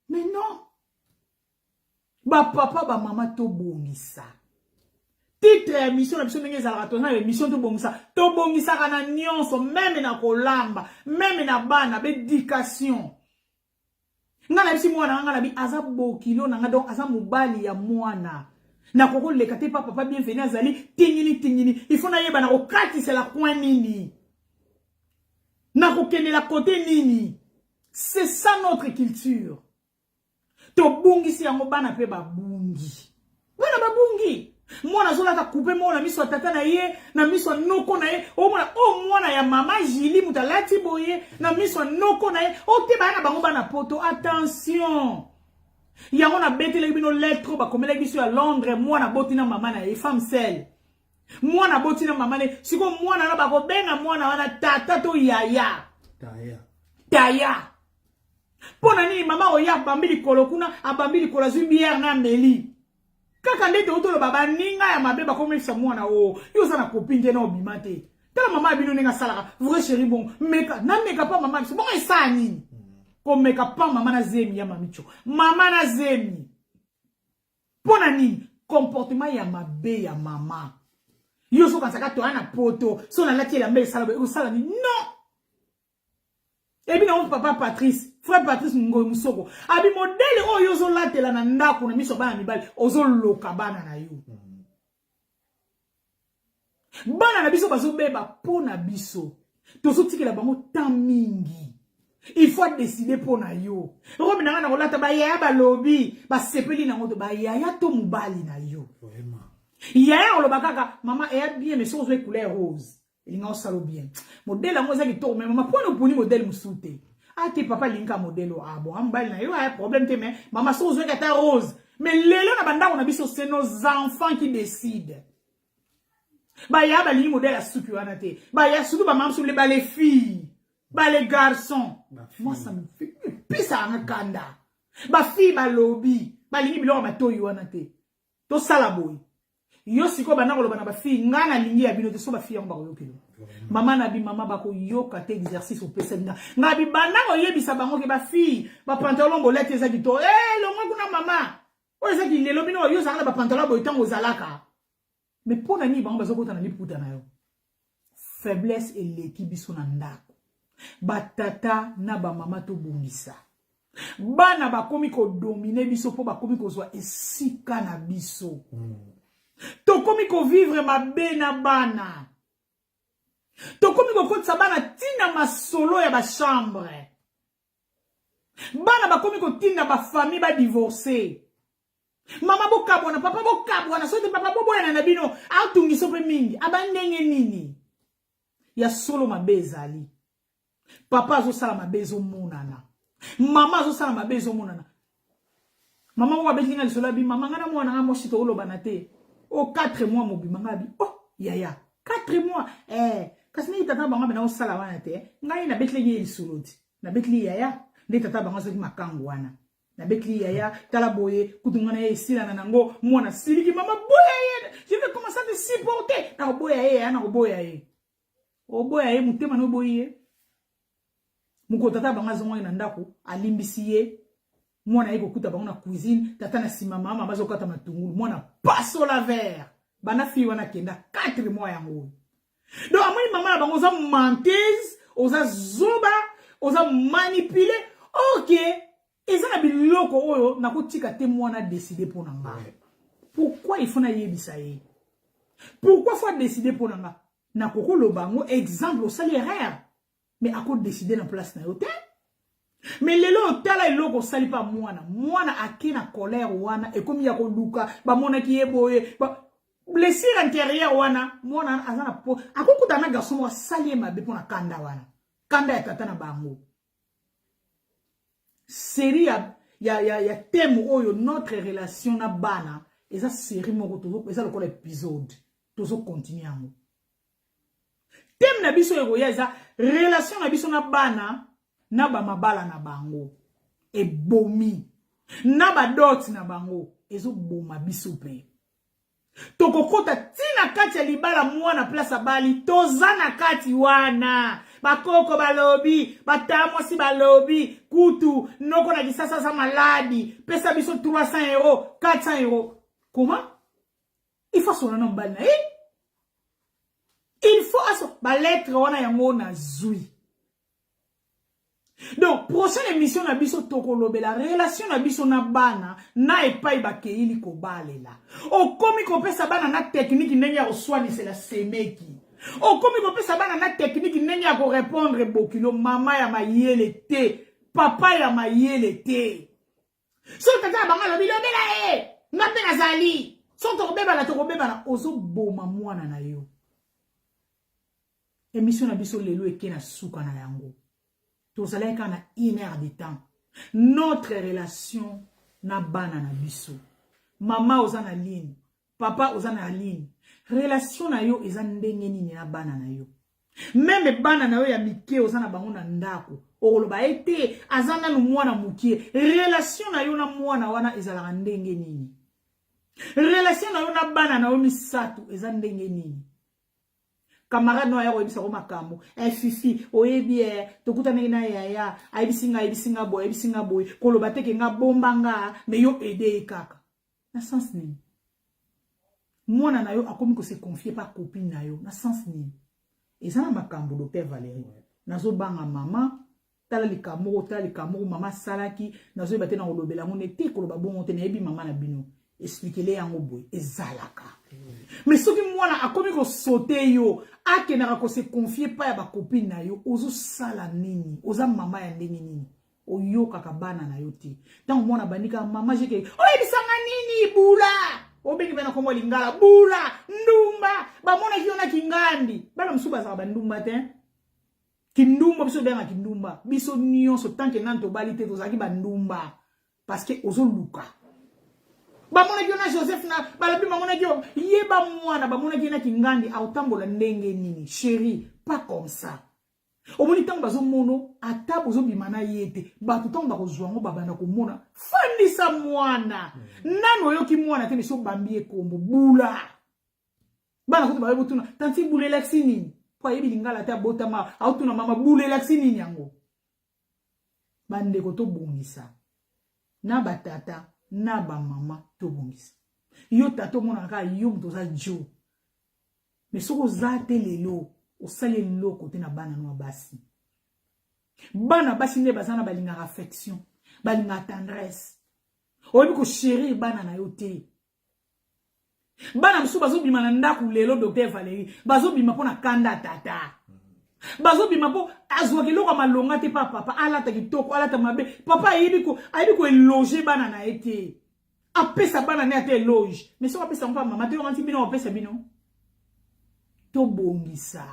Mais non, bapapa, bamama, tobongisa. Titre ya émission na biso ndenge ezalaka, toza na émission Tobongisa. Tobongisaka na nyonso, même na kolamba, même na bana, baéducation. Nga na bisi mwana nga na bi aza bokilo na nga, donc aza mobali ya mwana. Nakokoleka te pa papa Bienvenu azali tingini tingini. Il faut nayeba nakokatisela coin nini, nakokendela kote nini. C'est ça notre culture. Tobungisi yango, bana mpe babungi, bana babungi. Mwana azolata coupe moko na miso ya tata na ye, na miso ya noko na ye. Omona o oh, mwana ya mama Julie moto alati boye na miso ya noko na ye. O te baya na bango bana poto. Attention. Yango nabetelaki bino lettre bakomelaki biso ya Londres, mwana aboti na mama na ye, femme seule. Mwana aboti na mama na ye. Sikoyo mwana wana bakobenga mwana wana tata to yaya. Taya. Taya. Mpo na nini mama oyo abambi likolo kuna, abambi likolo azwi bière na ameli. Kaka nde touti oloba baninga ya mabe bakomisa mwana o oh, yo oza na copine te na obima te. Tala mama ya bino ndenge asalaka vrai chéri bongo meka na meka pa mama biso bongo esala nini? Komeka pa mama na zemi ya mamicho. Mama na zemi. Mpo na nini? Comportement ya mabe ya mama. Yo sokanisaka toya na poto so nalati elamba esala boye ekosala nini? Non! Ebi na papa Patrice, frère Patrice Ngoy Musoko. Abi modèle oyo ozolatela na ndako na miso bana mibali, ozoloka bana na yo. Bana na biso bazobeba po na biso. Tozotikela bango temps mingi. Il faut décider po na yo. Robe na nga na kolata ba yaya balobi, basepeli nango to ba yaya to mobali na yo. Vraiment. Yaya oloba kaka mama eya bien mais soki ozwi couleur rose. Elinga osalo bien. Modèle yango eza kitoko mais mama pona oponi modèle mosusu te. Ah te papa alingi modèle oyo. Ah bon, mobali na yo aya problème te mais mama soki ozwaki ata rose. Mais lelo na bandako na biso c'est nos enfants qui décident. Baya balingi modèle ya suki wana te. Baya surtout ba mama mosusu ba les filles, ba les garçons. Moi ça me fait pisa nga kanda. Ba filles balobi balingi biloko matoyi wana te. Tosala boye. Yo sikoyo banda koloba na ba fille nga nalingi ya bino te so ba fille yango bakoyokela mama na bi mama bakoyoka te exercice opesaki nga nga bi banda koyebisa bango ke ba fille ba pantalon bolati eza kitoko eh longwa kuna mama oyo eza kilelo bino oyo ozalaka na ba pantalon boye ntango ozalaka mais mpo na nini bango bazokota na liputa na yo faiblesse eleki biso na ndako batata na bamama tobongisa Bana bakomi ko dominer biso po bakomi kozwa esika na biso. Tokomi ko vivre mabe na bana. Tokomi kokotisa bana tina masolo ya ba chambre. Bana bakomi kotinda ba famille ba divorcer. Mama bokabwana, papa bokabwana, soki papa boboyana na bino, atungiso pe mingi. Aba ndenge nini? Ya solo mabe ezali. Papa azosala mabe ezomonana. Mama azosala mabe ezomonana. Mama moko abeti nga lisolo abi mama nga na mwana nga mwasi tokolobana te. O 4 mois mobima nga abi oh yaya 4 mois eh kasi ndenge tata bango abena osala wana te ngai nabetelaki ye lisolo ti nabeteli yaya nde tata bango azwaki makangu wana nabeteli yaya tala boye kutu nga na ye esilana nango mwana siliki mama boya ye je vais commencer à te supporter nakoboya ye yaya nakoboya ye Oboya ye motema no boyi ye. Mokolo tata bango azongaki na ndako alimbisi ye mwana ye kokuta bango na cuisine tata na nsima mama bazokata matungulu mwana pasola verre banda fille wana akenda 4 mois yango oyo donc amoni mama na bango oza menteuse oza zoba oza manipule ok eza na biloko oyo nakotika te mwana décide mpo na nga pourquoi il faut nayebisa ye pourquoi faut décider mpo na nga nakoki koloba yango exemple osali erreur mais ako décider na place na yo te mais lelo otala eloko osali pa mwana mwana ake na colère wana ekomi ya koluka bamonaki ye boye ba... blessure intérieure wana mwana aza na po akokutana na garçon moko asali ye mabe mpo na kanda wana kanda ya tata na bango série ya, ya, ya, ya thème oyo notre relation na bana eza série moko eza lokola épisode tozo continuer yango thème na biso ekoya eza relation na biso na bana na bamabala na bango ebomi na badot na bango ezoboma biso mpe tokokota ntina kati ya libala mwana place abali toza na kati wana bakoko balobi batamwasi balobi kutu noko na kisasa aza maladi pesa biso 300 euro 400 euro comment il faut asolola na mobali na ye il faut aso balettre wana yango nazwi donc prochaine émission na biso tokolobela relation na biso na bana na epai bakeili kobalela okomi kopesa bana na technique ndenge ya koswanisela semeki okomi kopesa bana na technique ndenge ya korepondre bokilo mama ya mayele te papa ya mayele te soki tata na bango alobi lobela ye nga mpe nazali. Soki tokobebana, tokobebana. Ozoboma mwana na yo. Émission na biso lelo eke na suka na yango. Tozalaki kaka na une heure de temps. Notre relation na bana na biso. Mama oza na ligne, papa oza na ligne. Relation na yo eza ndenge nini na bana na yo? Même bana na yo ya mike oza na bango na ndako, okoloba ete aza nanu mwana mokie. Relation na yo na mwana wana ezalaka ndenge nini? Relation na yo na bana na yo misato eza ndenge nini? Camarade no aya koyebisa ko makambo, fifi oyebi, tokutanaki na yaya, ayebisi nga, ayebisi nga boye, ayebisi nga boye. Koloba te ke nga bomba nga, mais yo aide ye kaka na sens nini? Mwana na yo akomi kose confier pa copine na yo na sens nini? Eza na makambo. Docteur Valérie, nazobanga mama. Tala likambo moko, tala likambo moko mama asalaki, nazoyeba te na kolobela yango nde te, koloba bongo te. Nayebi mama na bino, expliquele yango boye ezalaka. Mais soki mwana akomi kosote yo, akendaka kose confier pa ya bacopine na yo, ozosala nini? Oza mama ya ndenge nini? Oyokaka bana na yo te. Ntango mwana abandi kaka, mama jeke, oyebisanga nini? Bula obengi mpe na kombo lingala, bula ndumba, bamonaki yo na kingandi. Bana mosusu bazalaka bandumba te. Kindumba, biso tobengaka kindumba. Biso nyonso, tant que nani tobali te, tozalaki bandumba, parce que ozoluka. Bamonaki yo na Joseph na balobi bamonaki yo, yeba mwana bamonaki ye na kingandi, aotambola ndenge nini? Chéri, pas comme ça. Omoni, ntango bazomono, ata bozobima na ye te, bato ntango bakozwa yango, babanda komona. Fandisa mwana nanu, oyoki mwana te, mais obambi ye kombo bula. Bana kutu bayebi otuna: "Tanti, bula elakisi nini?" Mpo ayebi lingala te, abotama aotuna: "Mama, bula elakisi nini yango?" Bandeko, tobongisa na batata na bamama, tobongisa. Yo tata, omonaka kaka yo moto oza jo, mais soki oza te lelo, osali eloko te na bana no ya basi. Bana basi nde baza na, balingaka affection, balingaka tendresse. Oyebi kochérir bana na yo te. Bana mosusu bazobima na ndako lelo, docteur Valérie, bazobima mpo na kanda tata, bazobima mpo azwaka eloko ya malonga te pa papa. Alata kitoko, alata mabe, papa ayebi koéloger bana na ye te. Apesa bana ne ata éloge, mais soki apesa yango mpa mama te, yoka nti bino apesa bino. Tobongisa,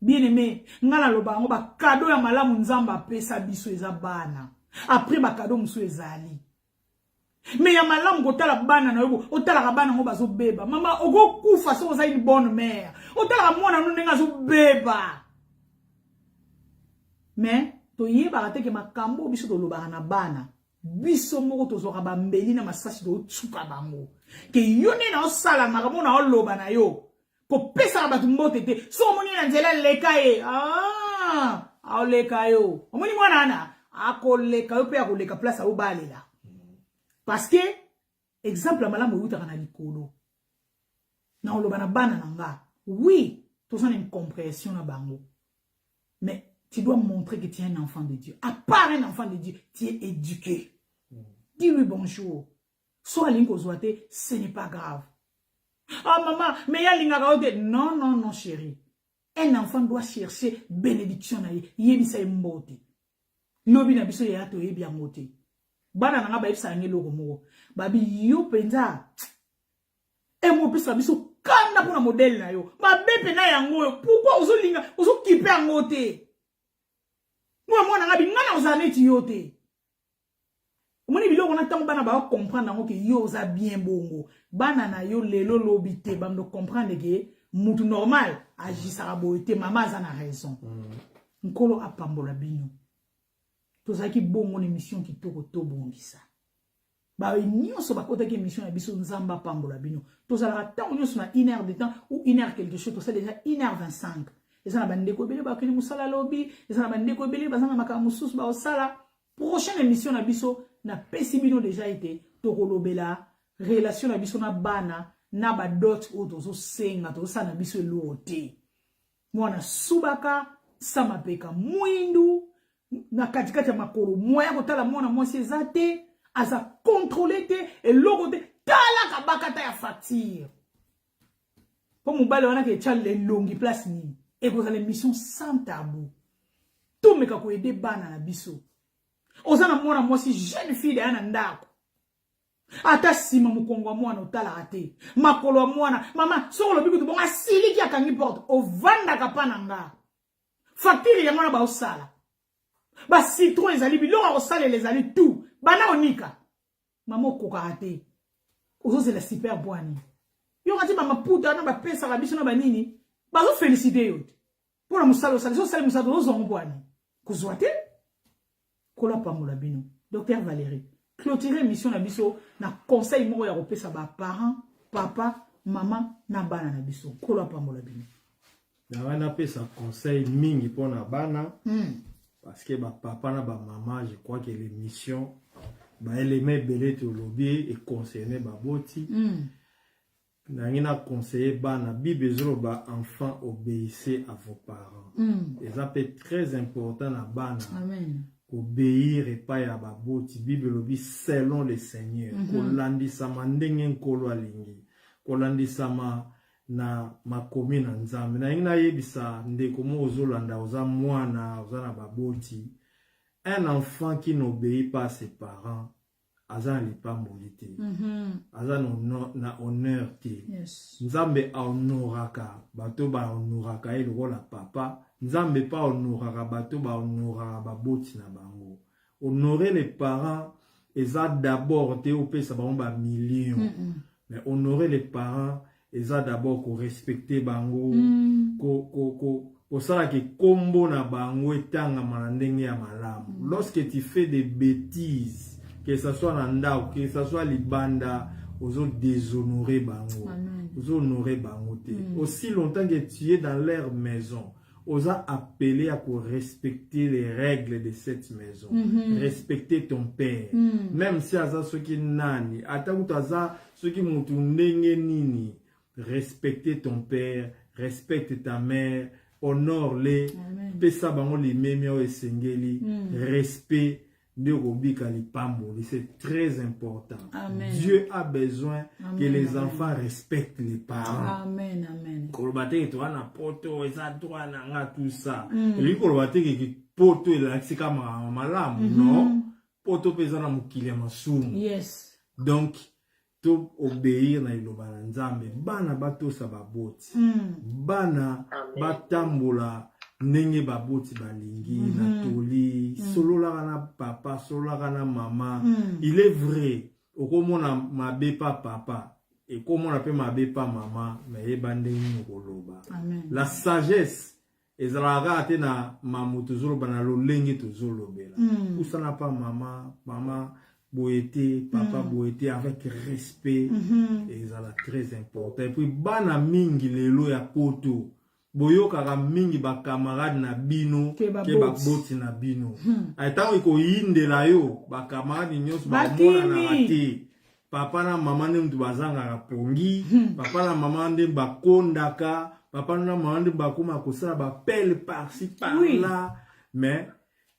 bien aimé. Nga naloba yango, bacadeau ya malamu Nzambe apesa biso eza bana. Après, bacadeau mosusu ezali, mais ya malamu kotala bana na yo. Otalaka bana yango bazobeba, mama, okokufa. Soki oza une bonne mère, otalaka mwana no ndenge azobeba. Mais toyebaka te ke makambo biso tolobaka na bana, biso moko tozwaka bambeli na masasi, totsuka bango ke yo nde na osala makambo na oloba na yo. Kopesaka bato mbote te. Soki omoni na nzela, leka ye. Ah, aoleka yo. Omoni mwana wana akoleka yo mpe akoleka place aobalela, parce que exemple ya malamu eutaka na likolo. Na koloba na bana na nga, oui, toza na incompréhension na bango, mais tu dois montrer que tu es un enfant de Dieu. À part un enfant de Dieu, tu es éduqué. Dis-lui bonjour. So alingi kozwa te, ce n'est pas grave. Ah maman, mais ye alingaka yo te. Non, non, non, chérie, un enfant doit chercher bénédiction na ye. Yebisa ye mbote. Lobi na biso yaya, toyebi yango te. Bana na nga bayebisaka nge eloko moko, babi: "Yo mpenza emo opesaka biso kanda mpona modèle na yo mabe mpena yango oyo. Pourquoi ozolinga ozokipe yango te?" Mwana, mwana nga bi nga na ozala neti yo te. Omoni biloko na ntango bana bacomprendre yango ke yo oza bien bongo. Bana na yo lelo, lobi te, bando comprendre ke mutu normal agisaka boye te, mama aza na raison. Nkolo apambola bino. Tozalaki bongo na émission kitoko, tobongisa. Baye nyonso bakotaki émission na biso, Nzambe apambola bino. Tozalaka ntango nyonso na une heure de temps ou une heure quelque chose. Tosala déjà 1h25. Eza na bandeko ebele bakende mosala lobi, eza na bandeko ebele baza na makambo mosusu baosala. Prochaine émission na biso, napesi bino déjà ete tokolobela relation na biso na bana na badot oyo tozosenga, tozosala na biso eloko te. Mwana subaka sa mapeka mwindu na katikati ya makolo, moya kotala mwana mwasi eza te, aza contrôle te, eloko te. Talaka bakata ya facture mpo mobali wana ke etya elongi place nini. Ekozala émission sans tabou. Tomeka koaider bana na biso. Oza na mwana mwasi, jeune fille, daya na ndako. Ata nsima mokongo ya mwana otalaka te, makolo ya mwana. Mama, soki olobi kutu bongo asiliki, akangi porte, ovandaka mpa na nga. Facture yango wana baosala, bacitron ezali, biloko ya kosalela ezali, tout bana onika. Mama, okokaka te, ozozela super bwani yoka ti bamaputa wana bapesaka biso na banini, bazoféliciter yo te mpo na mosala osali. So osali mosala, tozozwango bwani kozwa te. Kola pambola bino. Docteur Valérie, clôturer émission na biso na conseil moko ya kopesa baparent, papa, mama na bana na biso. Nkolo apambola bino. Nanga napesa conseil mingi mpona bana, parce que bapapa na bamama, je crois que l'émission, baéléments ebele tolobi econcerne baboti. Nangi na conseiller bana, Bible ezoloba: "Enfant, obéissez à vos parents." Eza mpe très important na bana kobéir epai ya baboti. Bible elobi: "Selon le Seigneur." Kolandisama ndenge Nkolo alingi, kolandisama na makomi na Nzambe. Nalingi nayebisa ndeko moko ozolanda, oza mwana, oza na baboti: un enfant qui n'obéit pas à ses parents aza na lipamboli te. Aza na honneur te. Nzambe ahonoraka bato bahonoraka ye lokola papa. Nzambe mpe ahonoraka bato bahonoraka baboti na bango. Honorer les parents eza d'abord te opesa bango bamillion, mais honorer les parents eza d'abord korespecter bango, kosalaka ekombo na bango etangama na ndenge ya malamu. Lorsque tu fais des bêtises, que ça soit na ndako, que ça soit libanda, ozo déshonorer bango, ozo honorer bango te. Aussi longtemps que tu es dans leur maison, oza appelé à respecter les règles de cette maison. Respecter ton père, même si aza soki nani, ata kutu aza soki motu ndenge nini, respecter ton père, respecte ta mère, honore-les, pesa bango limemia oyo esengeli. Respect nde okobika lipamboli, c'est très important. Amen. Dieu a besoin Amen, que les amen. enfants respectent les parents. Amen, amen. Koloba te toza na poto, eza droit na nga, tout ça, elingi koloba te ke poto elakisi ka makambo malamu. Non, poto mpe eza na mokili ya masumu. Donc to obéir na liloba na Nzambe. Bana batosa baboti. Bana batambola ndenge baboti balingi. Na toli, sololaka na papa, sololaka na mama. Il est vrai, okomona mabe pa papa, ekomona mpe mabe pa mama, me yeba ndenge nini okoloba. Amen. La sagesse ezalaka kaka te na mamu tozoloba, na lolenge tozolobela. Pusana pa mama: "Mama, boye te; papa, boye te", avec respect. Ezala très important. Et puis bana mingi lelo ya poto, boyokaka mingi bacamarade na bino ke ke baboti. Baboti na bino. Ntango ekoyindela yo, bacamarade nyonso Bakimi. bamonanaka te. Papa na mama nde mutu bazangaka pongi, papa na mama nde bakondaka, papa na mama nde bakoma kosala bapele par-ci par-là. Mais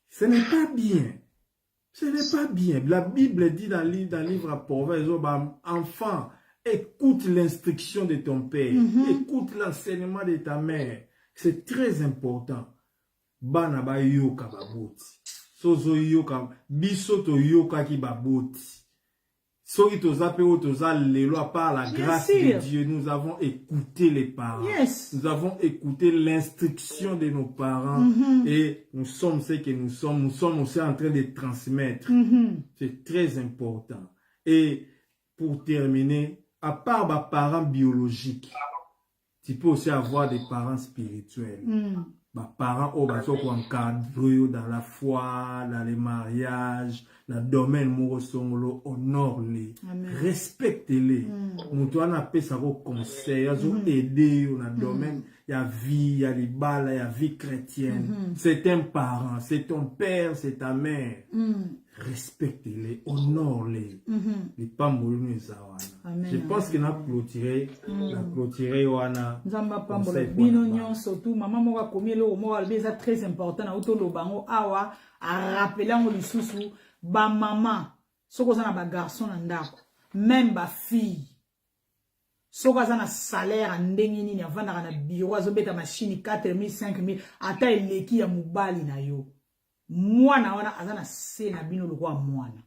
ce n'est pas bien, ce n'est pas bien. La Bible dit dans le livre à Proverbes: bah, "Enfant, écoute l'instruction de ton père, écoute l'enseignement de ta mère." C'est très important. Bana bayoka baboti. Sozo yoka, biso toyokaki baboti. Soki toza pe oyo toza lelo, à part la grâce sûr. de Dieu, nous avons écouté les parents. Nous avons écouté l'instruction de nos parents et nous sommes ce que nous sommes. Nous sommes aussi en train de transmettre. C'est très important. Et pour terminer, à part bah, parents biologiques, tu peux aussi avoir des parents spirituels. Bah, parents oyo bazo encadrer dans la foi, dans les mariages, dans le domaine moko songolo, honore-les, Amen. Respecte-les. Moto wana apesaka conseil, azo aider yo na domaine ya vie, ya libala, ya vie chrétienne. C'est un parent, c'est ton père, c'est ta mère. Respecte-les, honore-les. Lipamboli no eza wana. Amen, Je pense que na clôturer, na clôturer wana. Nzambe apambola Conseil bino mpona bana. nyonso tu. Mama moko akomi eloko moko, alobi eza très important na toloba yango awa, arappeler yango lisusu. Bamama, soki oza na bagarçon na ndako, même bafille, soki aza na salaire ya ndenge nini, avandaka na bureau, azobeta machine 4000, 5000, ata eleki ya mobali na yo, mwana wana aza na se na bino lokola mwana.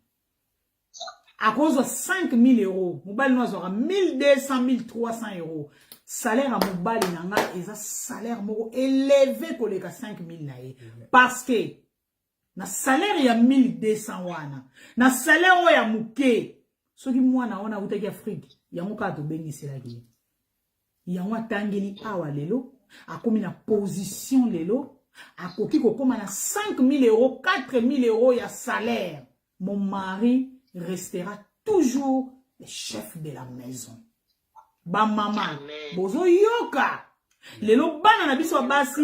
Akozwa 5000 euros, mobali no azwaka 1200, 1300 euros. Salaire ya mobali na nga eza salaire moko élevé koleka 5000 na ye, parce que na salaire ya 1200 wana, na salaire oyo ya moke, soki mwana wana awutaki Afrique, yango kaka tobengiselaki ye, yango atangeli awa. Lelo akomi na position, lelo akoki kokóma na 5000 euros, 4000 euros ya salaire. Mon mari restera toujours le chef de la maison. Bamama, bozoyoka? Lelo bana na biso ya basi,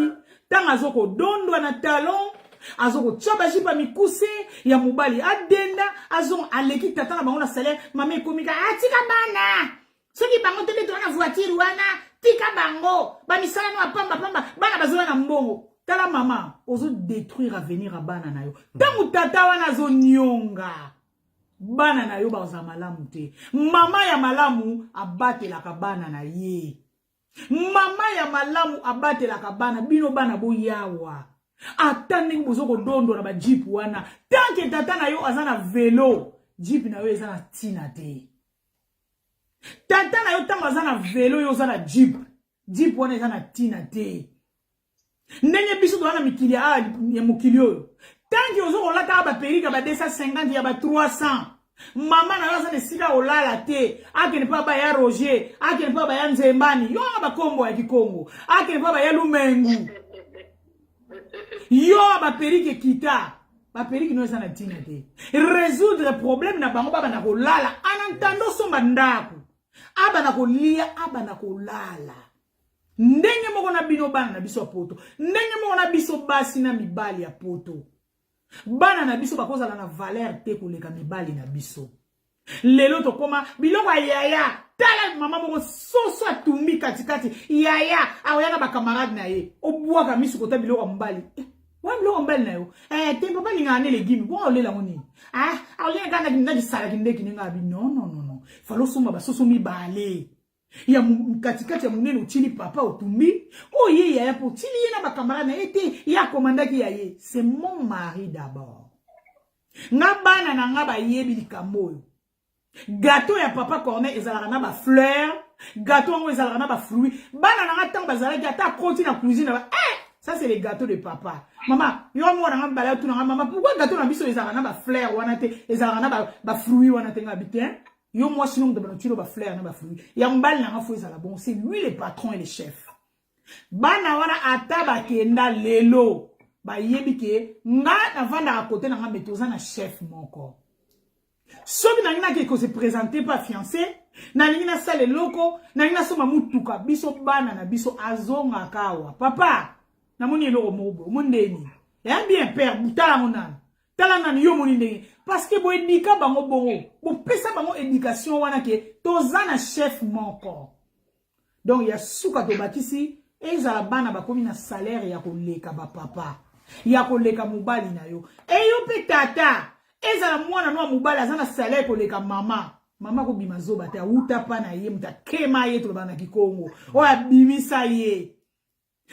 ntango azokodondwa na talon, azokotia bajipa mikuse ya mobali, adenda, azo aleki tata na bango na salaire. Mama ekomika atika bana, soki bango te nde toza na voiture wana. Tika bango bamisala no apambapamba, bana bazoya na mbongo. Tala mama, ozodétruire avenir ya bana na yo. Ntango tata wana azonionga bana na yo, bazala malamu te. Mama ya malamu abatelaka bana na ye. Mama ya malamu abatelaka bana. Bino bana boyawa, ata ndenge boza kodondwa na bajeep wana, tant que tata na yo aza na vélo, jeep na yo eza na ntina te. Tata na yo ntango aza na vélo, yo oza na jeep, jeep wana eza na ntina te. Ndenge biso toza na mikili ya mokili oyo, tant que oza kolataka baperruque ya ba 250, ya ba 300, mama na yo aza na esika kolala te. Akende mpo baya Roger, akende mpo baya Nzembani, yo wana bakombo ya Kikongo, akende mpo baya Lumengu, yo baperruque ekita, baperruque no eza na ntina te. Résoudre problème na bango, babanda kolala ana ntando, osomba ndako, abanda kolia, abanda kolala. Ndenge moko na bino bana na biso ya Poto, ndenge moko na biso basi na mibali ya Poto, bana na biso bakozala na valeur te koleka mibali na biso. Lelo tokóma biloko ya yaya. Tala mama moko, soso atumbi katikati, yaya akoya na bacamarade na ye, obwaka miso kota biloko ya mobali. Eh, wana biloko ya mobali na yo, eh, te papa alingaka ne légume bongo, olela yango nini? Ah, aolinga kaka na kisalaki ndeki ndenge abi. Non, non, non, non, fallait osomba basoso mibale ya katikati ya monene, otili papa, otumbi oyo ye yaya, mpo otili ye na bacamarade na ye te. Ye akomandaki ya ye, c'est mon mari d'abord. Nga bana na nga bayebi likambo oyo. Gâteau ya papa Corneille ezalaka na bafleur, gâteau yango ezalaka na bafruit. Bana na nga ntango bazalaki, ata akoti na cuisine ba, eh, ça c'est le gâteau de papa. Mama, yo mwana nga mibale atuna nga: "Mama, pourquoi gâteau na biso ezalaka na bafleur wana te, ezalaka na bafruit wana te?" Nga bi te, yo mwasi no moto bana otilo bafleur na bafruit ya mobali na nga, faut ezala bon, c'est lui le patron et le chef. Bana wana ata bakenda lelo, bayebi ke nga navandaka kote na nga, me toza na chef moko. Soki nalingi nake kose présenter pa fiancé, nalingi nasala eloko, nalingi nasomba mutuka, biso bana na biso azongaka awa: "Papa, namoni eloko moko boye, omoni ndeni eya bien? Père, tala yango nanu, tala nanu, yo omoni ndenge?" Parce que boéduquer bango bongo, bopesa bango éducation wana ke toza na chef moko. Donc ya suka tobakisi, ezala bana bakomi na salaire ya koleka bapapa, ya koleka mobali na yo. Eyo mpe tata, ezala mwana no ya mobali aza na salaire koleka mama, mama kobima zoba te. Awuta mpa na ye, moto akema ye, toloba na Kikongo, oyo abimisa ye.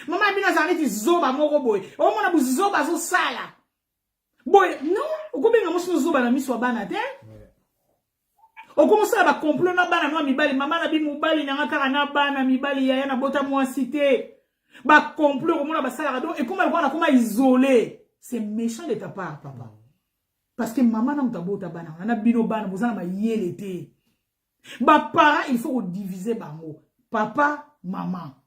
Mama bino azala neti zoba moko boye, omona buzoba azosala boye. Non, okobenga mosi zoba na miso ya bana te. Okomosala bacomplot na bana no ya mibali. Mama na bi mobali nanga kaka na bana mibali, yaya na bota mwasi te. Bacomplot okomona basalaka, donc ekoma lokola nakoma isolé. C'est méchant de ta part, papa, parce que mama na moto abota bana wana na bino bana boza na mayele te. Baparent, il faut kodiviser bango, papa, mama.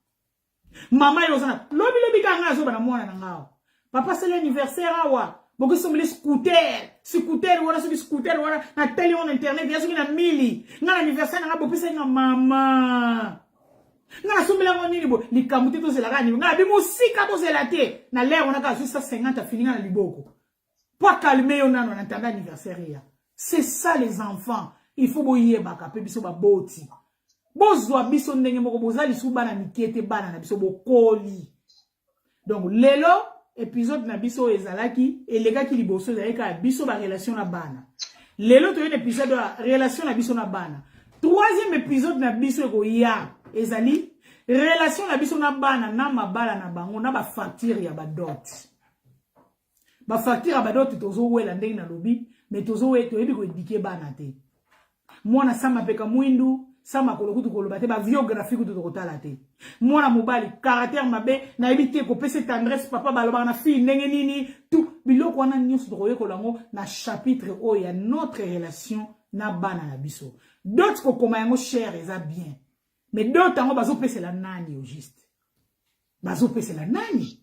Mama, yo oza na lobilobi kaka ngai azoba na mwana na nga: "Papa asali anniversaire awa, bokisombeli scooter." Scooter wana, soki scooter wana natali yango na internet ya soki na mili nga na anniversaire na nga, bopesaki nga. Mama, nga nasombeli yango nini bo? Likambo te, tozelaka nini? Nga nabi mosika, bozela te. Na lere wana kaka azwi 150, afini nga na liboko po acalmer yo nano na ntanda anniversaire ya. C'est ça les enfants, il faut boyebaka mpe biso baboti, bozwa biso ndenge moko. Boza lisusu bana mike te, bana na biso bokoli. Donc lelo épisode na biso oyo ezalaki, elekaki liboso, ezalaki kaka biso barelation na bana. Lelo toyei na épisode ya relation na biso na bana. Troisième épisode na biso ekoya ezali relation na biso na bana na mabala na bango, na bafacture ya badot. Bafacture ya badot tozowela ndenge nalobi, mais toyebi koéduquer bana te. Mwana sa mapeka mwindu, sa makolo kutu koloba te, ba biographie kutu tokotala te. Mwana mobali caractère mabe, nayebi te kopesa tendresse papa balobaka na fille ndenge nini, tout biloko wana nyonso tokoyekola yango na chapitre oyo ya notre relation na bana na biso. Dot kokoma yango cher eza bien. Mais dot yango bazopesela nani au juste? Bazopesela nani?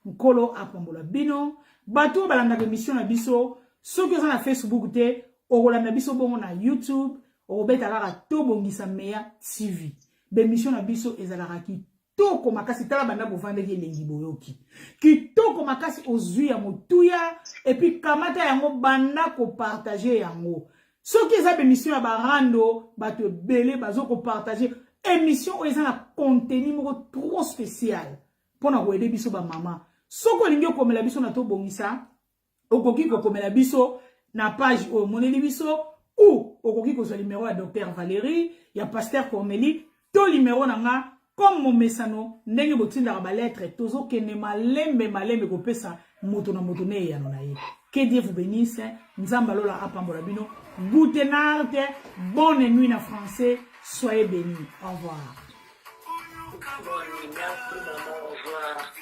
Nkolo apambola bino. Bato oyo balandaka émission na biso, soki oza na Facebook te, okolanda biso bongo na YouTube, okobeta kaka Tobongisa Meya TV. Ba émission na biso ezalaka kitoko makasi. Tala banda bovandaki elengi boyoki. Kitoko makasi, ozwi ya motuya, et puis kamata yango, banda kopartager yango. Soki eza ba émission ya barando, bato ebele bazokopartager émission oyo eza na contenu moko trop spécial mpona koaider biso bamama. Soki olingi okomela biso na Tobongisa, okoki kokomela biso na page oyo omoneli biso, ou okoki kozwa numéro ya Docteur Valérie, ya Pasteur Cornélie, to numéro na nga. Comme momesano, ndenge botindaka balettre, tozokende malembe malembe kopesa moto na moto na eyano na ye. Que Dieu vous bénisse. Nzambe alola apambola bino. Gute Nacht, bonne nuit na français. Soyez bénis, au revoir. Bonne nuit, merci maman, au revoir.